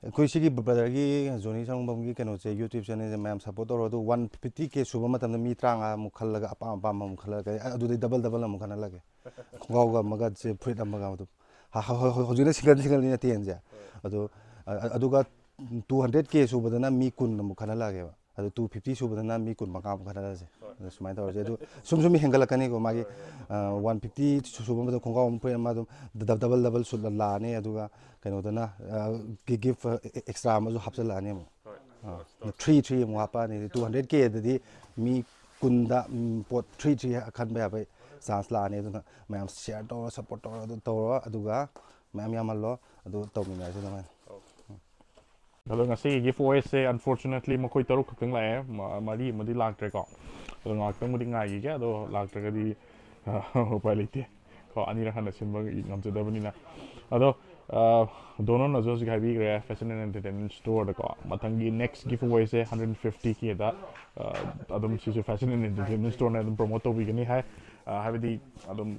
ꯑꯩꯈꯣꯏ ꯁꯤꯒꯤ ꯕ꯭ꯔꯗꯔꯒꯤ ꯖꯣꯅꯤ ꯁꯪꯕꯝꯒꯤ ꯀꯩꯅꯣꯁꯦ, ꯌꯨꯇ꯭ꯌꯨꯕ ꯆꯦꯅꯦꯜꯁꯦ ꯃꯌꯥꯝ ꯁꯞꯄꯣꯔꯠ ꯇꯧꯔꯣ꯫ ꯑꯗꯨ ꯋꯥꯟ ꯐꯤꯐꯇꯤ ꯀꯦ ꯁꯨꯕ ꯃꯇꯝꯗ ꯃꯤ ꯇꯔꯥꯃꯉꯥꯃꯨꯛ ꯈꯜꯂꯒ ꯑꯄꯥꯝ ꯑꯄꯥꯝꯕ ꯑꯃꯨꯛ ꯈꯜꯂꯒ ꯑꯗꯨꯗꯩ ꯗꯕꯜ ꯗꯕꯜ ꯑꯃꯨꯛ ꯈꯜꯍꯜꯂꯒꯦ꯫ ꯈꯣꯡꯒ꯭ꯔꯥꯎꯒ ꯑꯃꯒ ꯁꯦ ꯐꯨꯔꯤꯠ ꯑꯃꯒ ꯑꯗꯨꯝ꯫ ꯍ- ꯍ- ꯍ- ꯍꯧꯖꯤꯛꯅ ꯁꯤꯡꯒꯜ ꯁꯤꯡꯒꯜꯅꯤꯅ ꯇꯦꯟꯁꯦ꯫ ꯑꯗꯣ ꯑ- ꯑꯗꯨꯒ ꯇꯨ ꯍꯟꯗ꯭ꯔꯦꯗ ꯀꯦ ꯁꯨꯕꯗꯅ ꯃꯤ ꯀꯨꯟ ꯑꯃꯨꯛ ꯈꯜꯍꯜꯂꯛꯑꯒꯦꯕ꯫ ꯑꯗꯨ ꯇꯨ ꯐꯤꯐꯇꯤ ꯁꯨꯕꯗꯅ ꯃꯤ ꯀꯨꯟ ꯃꯉꯥꯃꯨꯛ ꯈꯜꯍꯜꯂꯁꯦ꯫ ꯑꯗꯨ ꯁꯨꯃꯥꯏꯅ ꯇꯧꯔꯁꯦ꯫ ꯑꯗꯨ ꯁꯨꯝ ꯁꯨꯝ ꯍꯦꯟꯒꯠꯂꯛꯀꯅꯤꯀꯣ ꯃꯥꯒꯤ꯫ ꯍꯣꯏ, ꯍꯣꯏ꯫ ꯋꯥꯟ ꯐꯤꯐꯇꯤ ꯁꯨꯕ ꯃꯇꯝꯗ ꯈꯣꯡꯒ꯭ꯔꯥꯎ ꯑꯃ, ꯐꯨꯔꯤꯠ ꯑꯃ ꯑꯗꯨꯝ ꯗꯕꯜ ꯗꯕꯜ ꯁꯨꯠ ꯂꯥꯛꯑꯅꯤ꯫ ꯑꯗꯨꯒ ꯀꯩꯅꯣꯗꯅ ꯒꯤꯐ ꯑꯦꯛꯁꯇ꯭ꯔꯥ ꯑꯃꯁꯨ ꯍꯥꯞꯆꯤꯜꯂꯛꯑꯅꯤ ꯑꯃꯨꯛ꯫ ꯍꯣꯏ꯫ ꯊ꯭ꯔꯤ ꯊ꯭ꯔꯤ ꯑꯃꯨꯛ ꯍꯥꯞꯄꯛꯑꯅꯤ꯫ ꯇꯨ ꯍꯟꯗ꯭ꯔꯦꯗ ꯀꯦꯗꯗꯤ ꯃꯤ ꯀꯨꯟꯗ ꯄꯣꯠ ꯊ꯭ꯔꯤ ꯊ꯭ꯔꯤ ꯈꯟꯕ ꯌꯥꯕꯒꯤ ꯆꯥꯟꯁ ꯂꯥꯛꯑꯅꯤ꯫ ꯑꯗꯨꯅ ꯃꯌꯥꯝ ꯁꯤꯌꯥꯔ ꯇꯧꯔꯣ, ꯁꯞꯄꯣꯔꯠ ꯇꯧꯔꯣ, ꯑꯗꯨ ꯇꯧꯔꯣ꯫ ꯑꯗꯨꯒ ꯃꯌꯥꯝ ꯌꯥꯝꯍꯜꯂꯣ꯫ ꯑꯗꯨ ꯇꯧꯃꯤꯟꯅꯔꯁꯤ ꯑꯗꯨꯃꯥꯏꯅ꯫ ꯑꯗꯣ ꯉꯁꯤꯒꯤ ꯒꯤꯐ ꯑꯣꯏꯁꯦ ꯑꯟꯐꯣꯔꯆꯨꯅꯦꯠꯂꯤ ꯃꯈꯣꯏ ꯇꯔꯨꯛ ꯈꯛꯇꯪ ꯂꯥꯛꯑꯦ꯫ ꯃ- ꯃꯔꯤ ꯑꯃꯗꯤ ꯂꯥꯛꯇ꯭ꯔꯦꯀꯣ꯫ ꯑꯗꯣ ꯉꯥꯏꯍꯥꯛꯇꯪꯕꯨꯗꯤ ꯉꯥꯏꯈꯤꯒꯦ꯫ ꯑꯗꯣ ꯂꯥꯛꯇ꯭ꯔꯒꯗꯤ ꯎꯄꯥꯏ ꯂꯩꯇꯦ ꯀꯣ꯫ ꯑꯅꯤꯔꯛ ꯍꯟꯅ ꯁꯤꯟꯕ ꯉꯝꯖꯗꯕꯅꯤꯅ꯫ ꯑꯗꯣ ꯑ, ꯗꯣꯅꯣꯅꯁꯨ ꯍꯧꯖꯤꯛ ꯍꯥꯏꯕꯤꯈ꯭ꯔꯦ, Fashion and Entertainment Storeꯗꯀꯣ ꯃꯊꯪꯒꯤ next giveawayꯁꯦ hundred fifty Kꯗ, ꯑ, ꯑꯗꯨꯝ ꯁꯤꯁꯨ Fashion and Entertainment Storeꯅ ꯑꯗꯨꯝ promote ꯇꯧꯕꯤꯒꯅꯤ ꯍꯥꯏ꯫ ꯑ, ꯍꯥꯏꯕꯗꯤ ꯑꯗꯨꯝ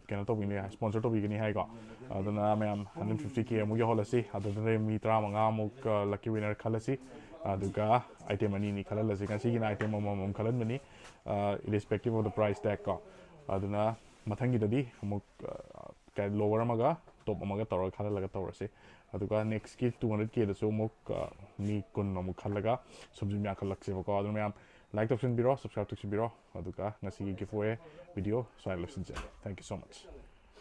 ꯀꯩꯅꯣ ꯇꯧꯕꯤꯒꯅꯤ ꯍꯥꯏ, sponsor ꯇꯧꯕꯤꯒꯅꯤ ꯍꯥꯏꯀꯣ꯫ ꯑꯗꯨꯅ ꯃꯌꯥꯝ hundred fifty K ꯑꯃꯨꯛ ꯌꯧꯍꯜꯂꯁꯤ, ꯑꯗꯨꯗ ꯃꯤ ꯇꯔꯥꯃꯉꯥ ꯑꯃꯨꯛ, ꯑ, lucky winner ꯈꯜꯂꯁꯤ꯫ ꯑꯗꯨꯒ item ꯑꯅꯤ ꯑꯅꯤ ꯈꯜꯍꯜꯂꯁꯤ꯫ ꯉꯁꯤꯒꯤꯅ item ꯑꯃꯃꯝ ꯈꯜꯍꯟꯕꯅꯤ, ꯑ, irrespective of the price tag ꯀꯣ꯫ ꯑꯗꯨꯅ ꯃꯊꯪꯒꯤꯗꯗꯤ ꯑꯃꯨꯛ, ꯑ, ꯀ-, lower ꯑꯃꯒ top ꯑꯃꯒ ꯇꯧꯔꯒ ꯈꯜꯍꯜꯂꯒ ꯇꯧꯔꯁꯤ꯫ ꯑꯗꯨꯒ nextꯀꯤ two hundred Kꯗꯁꯨ ꯑꯃꯨꯛ, ꯑ, ꯃꯤ ꯀꯨꯟ ꯑꯃꯨꯛ ꯈꯜꯂꯒ ꯁꯨꯝ ꯁꯨꯝ ꯌꯥꯝꯈꯠꯂꯛꯁꯦꯕꯀꯣ꯫ ꯑꯗꯨꯅ ꯃꯌꯥꯝ like ꯇꯧꯁꯤꯟꯕꯤꯔꯣ, subscribe ꯇꯧꯁꯤꯟꯕꯤꯔꯣ꯫ ꯑꯗꯨꯒ ꯉꯁꯤꯒꯤ giveaway video ꯁ꯭ꯋꯥꯏꯗ ꯂꯣꯏꯁꯤꯟꯖꯔꯦ꯫ Thank you so much꯫